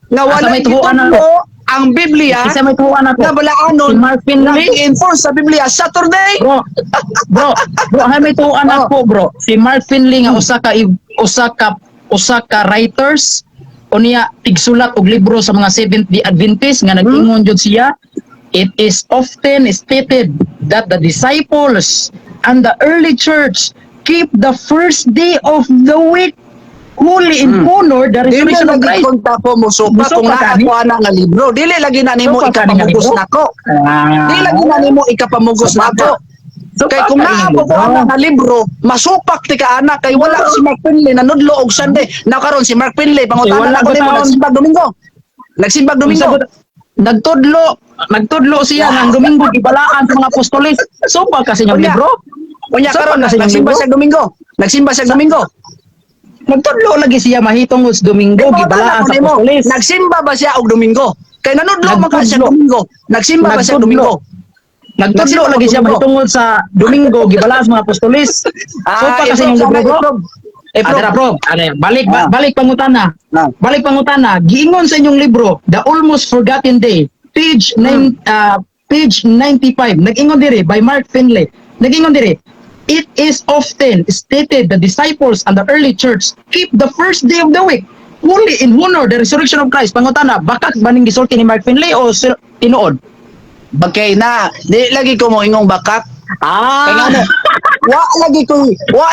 nga Asa wala may tuhuan gitudlo ang Biblia Isa may tuwan ako. nga balaanon Si Mark nga Finley. i-enforce sa Biblia Saturday. Bro, bro, bro, hay may tuwan Oh. ako, bro. Si Mark Finley nga usa ka writers unya tigsulat og libro sa mga Seventh Day Adventist nga nag-ingon jud siya, it is often stated that the disciples and the early church keep the first day of the week holy in honor the Dili resurrection of lagi Christ. konta ko musupa Musupa kung ka naa ni? ko ana nga libro. Dili lagi na nimo Musupa ka ni nga ikapamugos libro? nako. Ah. Dili lagi na nimo ikapamugos Supa nako. ka. Supa Kay kung ka naa inyong po ko libro. ana nga libro, masupak ti ka ana kay wala si Mark Finley nanudlo og Sunday. Now karon si Mark Finley Eh, pangutana wala ko ko nimo taon. nagsimbag Domingo. Nagsimbag Domingo. Nagtudlo siya nga ang Domingo gibalaan sa mga apostoles. Supa ka sa inyong Unya. libro? Unya Supa karon ka sa inyong nagsimba libro? siya Domingo. Nagsimba siya Domingo. Nagtudlo lagi siya mahitungod sa Domingo Di, pangutana gibalaan ko sa nimo, apostoles. nagsimba ba siya og Domingo? Kay nanudlo man ka siya Nagtudlo. Domingo. Nagsimba ba siya Nagtudlo. Domingo? Nagtudlo Nagsimba lagi siya Domingo. mahitungod sa Domingo gibalaan sa mga apostoles. Supa ka sa inyong i-prove libro, sana, bro? i-prove. I-prove. Adara, bro. Ano, balik Ah. balik pangutana. Ah. Balik pangutana. Giingon sa inyong libro, The Almost Forgotten Day, page 9 page 95. Nag-ingon diri by Mark Finley. Nag-ingon diri, it is often stated the disciples and the early church keep the first day of the week holy in honor the resurrection of Christ. Pangutana, bakak ba ning gisulti ni Mark Finley o tinuod? Okay na, di lagi ko mo ingong bakak. Kay Ah, ngano, wa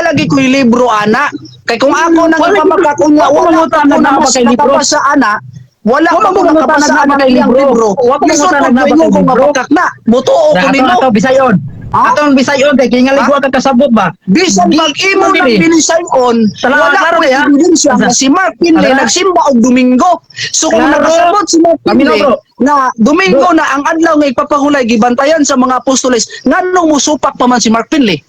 lagi ko'y libro ana. Kay kung ako nang Wala ipamakak unya wala wala mangutana ko na na ba mas kay libro? nakabasa ana. Wala Wala ko mangutana nakabasa na ba ana kay iyang libro? libro. Wala ko Lisod mangutana ko na ba ingon kay kung libro? mabakak na. Mutuo ko Ato nimo. ato Bisayon. Ha? Atong Bisayon kay kingali Ha? wa ka kasabot ba? Bisan pag imo Diri. nang binisayon, Tala, wala klaro ko ya. ebidensya nga si Mark Finley Tala. nagsimba og Domingo. So kung Klaro. nakasabot si Mark Paminaw, Finley bro. na Domingo Bro. na ang adlaw nga ipapahulay gibantayan sa mga apostoles, nganong musupak pa man si Mark Finley?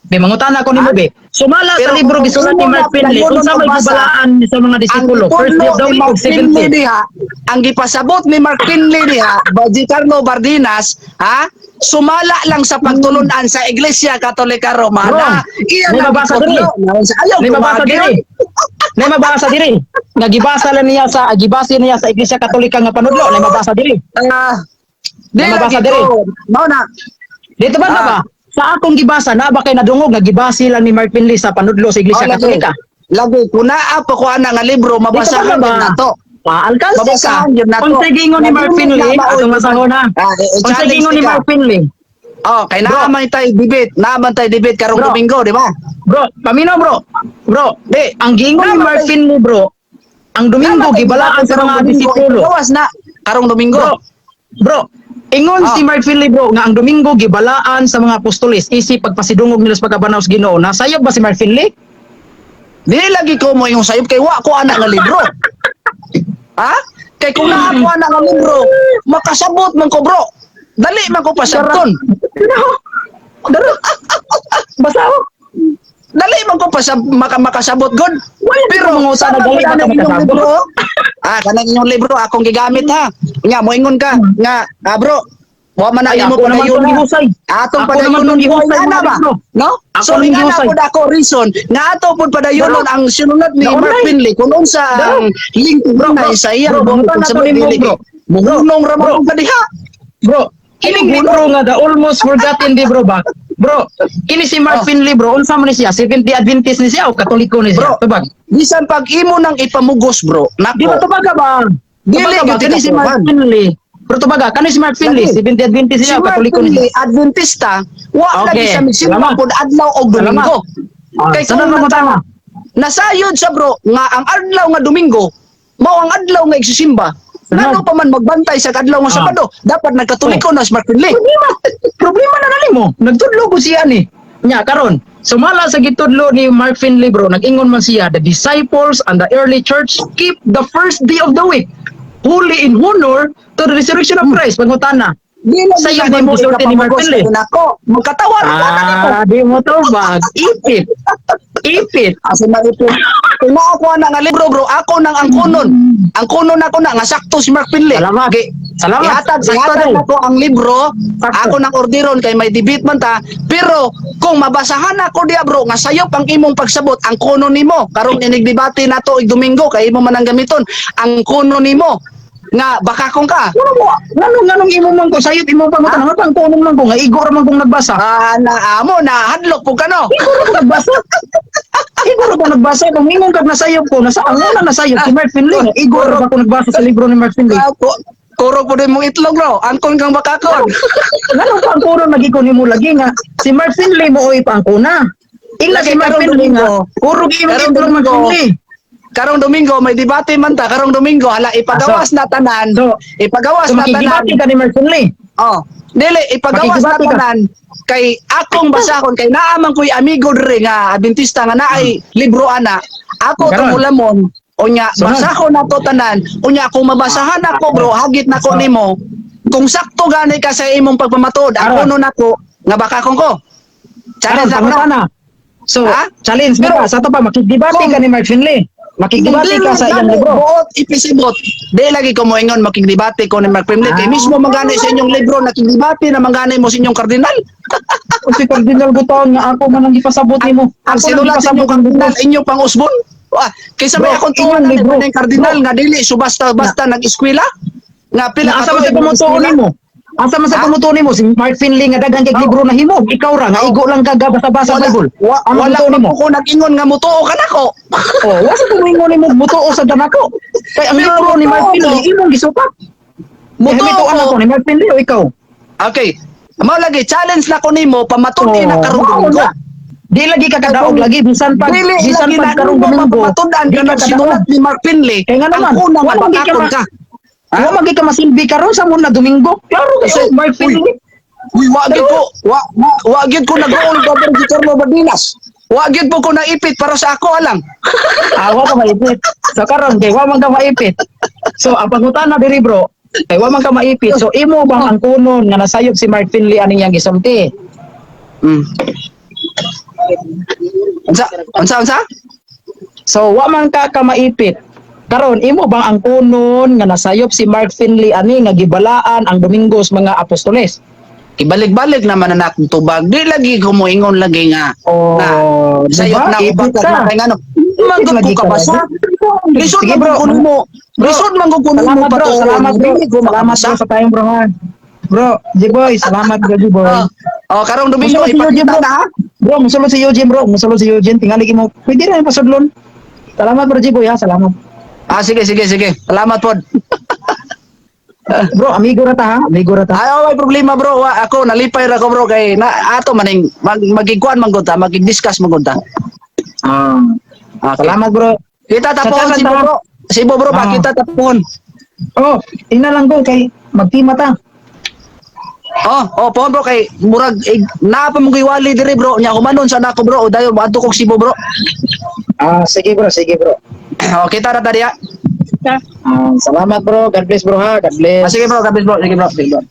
Be, mangutana ko nimo be. Sumala Pero sa libro kung gisulat ni imo Mark na Finley, padayon unsa og may basa, gibalaan sa mga ang disipulo? First day gitudlo of the ni week Mark ug seventh Finley day. diha, ang gipasabot ni Mark Finley diha, Baji Carlo Bardinas, ha? Sumala lang sa pagtulunan sa Iglesia Katolika Romana. Bro, Iya may ang mabasa gitudlo. Ayaw, May mabasa tumagil. diri. May mabasa diri. Nga gibasa lang niya sa gibase niya sa Iglesia Katolika nga panudlo, nay mabasa diri. Ah, di May mabasa lagi diri. ko. Mao na. Dito ba ba? Sa akong gibasa, na ba kay nadungog nga gibase lang ni Mark Finley sa panudlo sa Iglesia Oh, lagi. Katolika? Lagi kung naa pa ko ana nga libro Dito mabasahan ba ba? gyud nato. Ah, alkanse ka. Mabasahan gyud nato. Unsay gingon ni Mark Lagi Finley, na ba, atong oy. basahon ha. Ah, Unsay challenge gingon ni ka. Mark Finley? Oh, kay naa man tay debate, naa man tay debate karong Bro. Domingo, di ba? Bro, paminaw, bro. Bro, Di. ang giingon ni Naa man Mark tay- Finley, bro, ang Domingo Naa man tay gibalaan debate sa karong mga Domingo. disipulo. Gawas na karong Domingo. Bro, bro, ingon Ah. si Mark Finley, bro, nga ang Domingo gibalaan sa mga apostoles isip pagpasidungog nila sa pagkabanaw sa Ginoo. Nasayop ba si Mark Finley? Dili lagi ko mo yung sayop kay wa ko ana nga libro. Ha? Kay kung naa ko ana nga libro, makasabot man ko, bro. Dali man ko pasabton. Dara. Dara. Basa oh. Dali man ko pasab makasabot god. Wala Pero mga usa na sama dali man man ka ang inyong makasabot. libro. Ah, kanang inyong libro akong gigamit ha. Nga moingon ka nga ah, bro. Wa man na Ay, imo ako naman padayon tong ha. gihusay. Atong Ako naman padayonon tong gihusay ana mga ba? libro. No? Ako So nang ingana gihusay. pud ako reason nga ato pud padayonon Bro. ang sinunod ni Naunay. Mark Finley kung unsa ang link Bro, na bro, sa iya bro, bro, bangutan kung na sa to nimo, dili bro. muhunong ra man ka diha. Bro, kining libro nga The Almost Forgotten Libro ba? Bro, kini si Mark Oh. Finley, bro, unsa man ni siya? Seventh-day Adventist ni siya o Katoliko ni siya? Bro, Tubag. bisan pag imo nang ipamugos, bro, Di ba nako. tubaga ba? Dili Tubaga ba? gyud Kani si Mark ikaproban. Finley. Pero tubaga, kani si Mark Finley, Lagi. Seventh-day Adventist Si siya o Mark Katoliko ni siya? Finley, Adventista, wa Okay. lagi sa migsimba Salamat. pud adlaw og Domingo. Ah, Kay sunod kung na mo tama. Nasayod sa bro nga ang adlaw nga Domingo mao ang adlaw nga igsisimba. Sunod. Ngano pa man magbantay sa adlaw nga Ah. Sabado, dapat nagkatoliko na si Mark Finley. Problema, problema na nali mo. Nagtudlo ko siya ni. Nya karon, sumala sa gitudlo ni Mark Finley, bro, nag-ingon man siya, "The disciples and the early church keep the first day of the week holy in honor to the resurrection of Christ." Pangutana. Di lang Sa iyo gina ba mo sulti ni Mark ipamugos Finley? nako. Magkatawa ra ka nako. Ah, di mo to bag. Ipit. Ipit. Asa na ito? Kung ako na nga libro, bro, ako nang ang kunon. Ang kunon ako na nga sakto si Mark Finley. Salamat. Okay. Salamat. Ihatag, Sakto ihatag daw. nako ang libro, Sakto. ako nang orderon kay may debate man ta, pero kung mabasahan ako diya, bro, nga sayop ang imong pagsabot, ang kuno nimo, karon inig-debate nato ig Domingo kay imo man ang gamiton, ang kuno nimo nga baka kung ka. Ngano mo, ngano nganong imo man ko sayop imo pangutana, ngano pang kunon man ko nga igo ra man kong nagbasa. Ah, na amo na hadlok pug kano. Igo ra ko nagbasa. Igo ra ko nagbasa kung ingon kag nasayop ko, nasa ang una nasayop si Mark Finley. Nga igo ra ba ko nagbasa sa libro ni Mark Finley? Ah, Kuro po din mong itlog, bro. Angkon kang bakakon. Ngano pa ang kuno nagiko nimo lagi nga si Mark Finley mo oy pangkuna. Ila Lagi si Mark karong Finley nga Domingo. kurog imong Karong itlog Mark Domingo. Finley. Karong Domingo may debate man ta, karong Domingo hala ipagawas na tanan. So, Ipagawas na tanan. makigibati ka ni Mark Finley. Oh, dili ipagawas na Makigibati ka. tanan kay akong basahon kay naa man ko'y amigo diri nga Adventista nga naay libro ana. Ako Karon. tong ulamon unya Sunod. basahon nato tanan. Unya kung mabasahan ako, bro, hagit nako So- nimo. Kung sakto gani ka sa imong pagpamatuod, ako Karon. no nako nga baka kong ko. Karon Challenge ako na. pangutana. So, Ha? challenge Pero- ka sa to pa makigdebate ka ni Mark Finley. Makigdebate ka sa iyang libro. Buot ipisibot. Di lagi ko moingon makigdebate ko ni Mark Finley kay Ah. mismo magani sa inyong libro nakigdebate na mangani mo sa inyong kardinal. O si Cardinal Gutaon nga ako man ang gipasabot nimo. Ang Ako nang sinulat sa gipasabot inyong ang kardinal, libro. inyo pang usbon. Ah, kaysa may Bro, akong tuwan inyong na libro. ng kardinal nga dili so basta basta nag-eskwela nga pila Na ka asa man sa tuig pumutuon nag-eskwela. nimo? Asa man sa Ha? pumutuon nimo si Mark Finley nga daghan kay Oh. libro na himo. Ikaw ra nga Oh. igo lang ka basa-basa Wala, Bible. Ang wala pumutuon man nimo. ko nag-ingon nga mutuo ka nako. Oh, wa sa tumingon nimo mutuo sa danako. Kay ang Pero libro ni Mark mutuo Finley ko. imong gisupat. Mutuo Mutuo ko. ko ni Mark Finley o ikaw? Okay. Mao lagi challenge na ko nimo pamatud-i na karong mao Domingo. na. Di lagi ka kadaog lagi bisan pag Dili bisan lagi pag na karong nimo Domingo. pamatud-an Di ka ka ng kadaog. sinulat ni Mark Finley. Kaya nga naman, ang una nga wala gyud ka bakakon ka. Ha? Wa man gyud ka masilbi karon sa muna Domingo. Klaro kayo Kasi- Mark Finley. Uy, wa gyud ko, wa gyud ko nag-roll over si Carlo Bardinas. Wa gyud po ko naipit para sa ako alang. Ah, wa ka maipit. So karon kay wa man ka maipit. So ang pangutana diri, bro, kay wa man ka maipit. So imo bang ang kunon nga nasayop si Mark Finley aning iyang gisulti? Unsa unsa unsa? So wa man ka maipit. Karon imo bang ang kunon nga nasayop si Mark Finley ani nga gibalaan ang Domingos mga apostoles? Ibalik-balik naman na akong tubag. Di lagi ko moingon lagi nga. Oh, Na, sayop diba? na ko Ipit bakit ka. na kay ngano. Manggod Lagi ko ka kabasa. lagi. Lisod Sige, man bro. ko mo. Bro. Lisod man ko kuno mo Salamat, bro, patuon. salamat, bro. Dili ko Salamat, makabasa. bro, sa tayong bro ha. Bro, G-boy, salamat bro, G-boy. Oh, oh, karong Domingo Musulod si Eugene, ipakita bro. na ha. Bro, musulod si Eugene, bro. Musulod si Eugene. Tingali mo. Pwede na yung pasudlon. Salamat, bro, G-boy, ha. Salamat. Ah, sige sige sige. Salamat pod. Bro, amigo ra ta, ha. Amigo ra ta. Ay, oh, may problema, bro. Wa, ako nalipay ra ko, bro, kay na ato maning magigkuan man gud ta, magig-discuss man gud ta. Ah. Okay. Salamat, bro. Kita tapon Sa si ta. bro. Si bro pa Ah. kita tapon. Oh, tingnan lang ko kay magtima ta. Oh, oh, pohon, bro, kay murag eh, naa pa mong giwali diri, bro. Nya humanon sa nako, bro. O dayon moadto kog Cebu, bro. Ah, sige, bro, sige, bro. Oh, kita ra ta diha. Ah, salamat, bro. God bless, bro, ha. God bless. Ah, sige, bro, God bless, bro. Sige, bro. Sige, bro.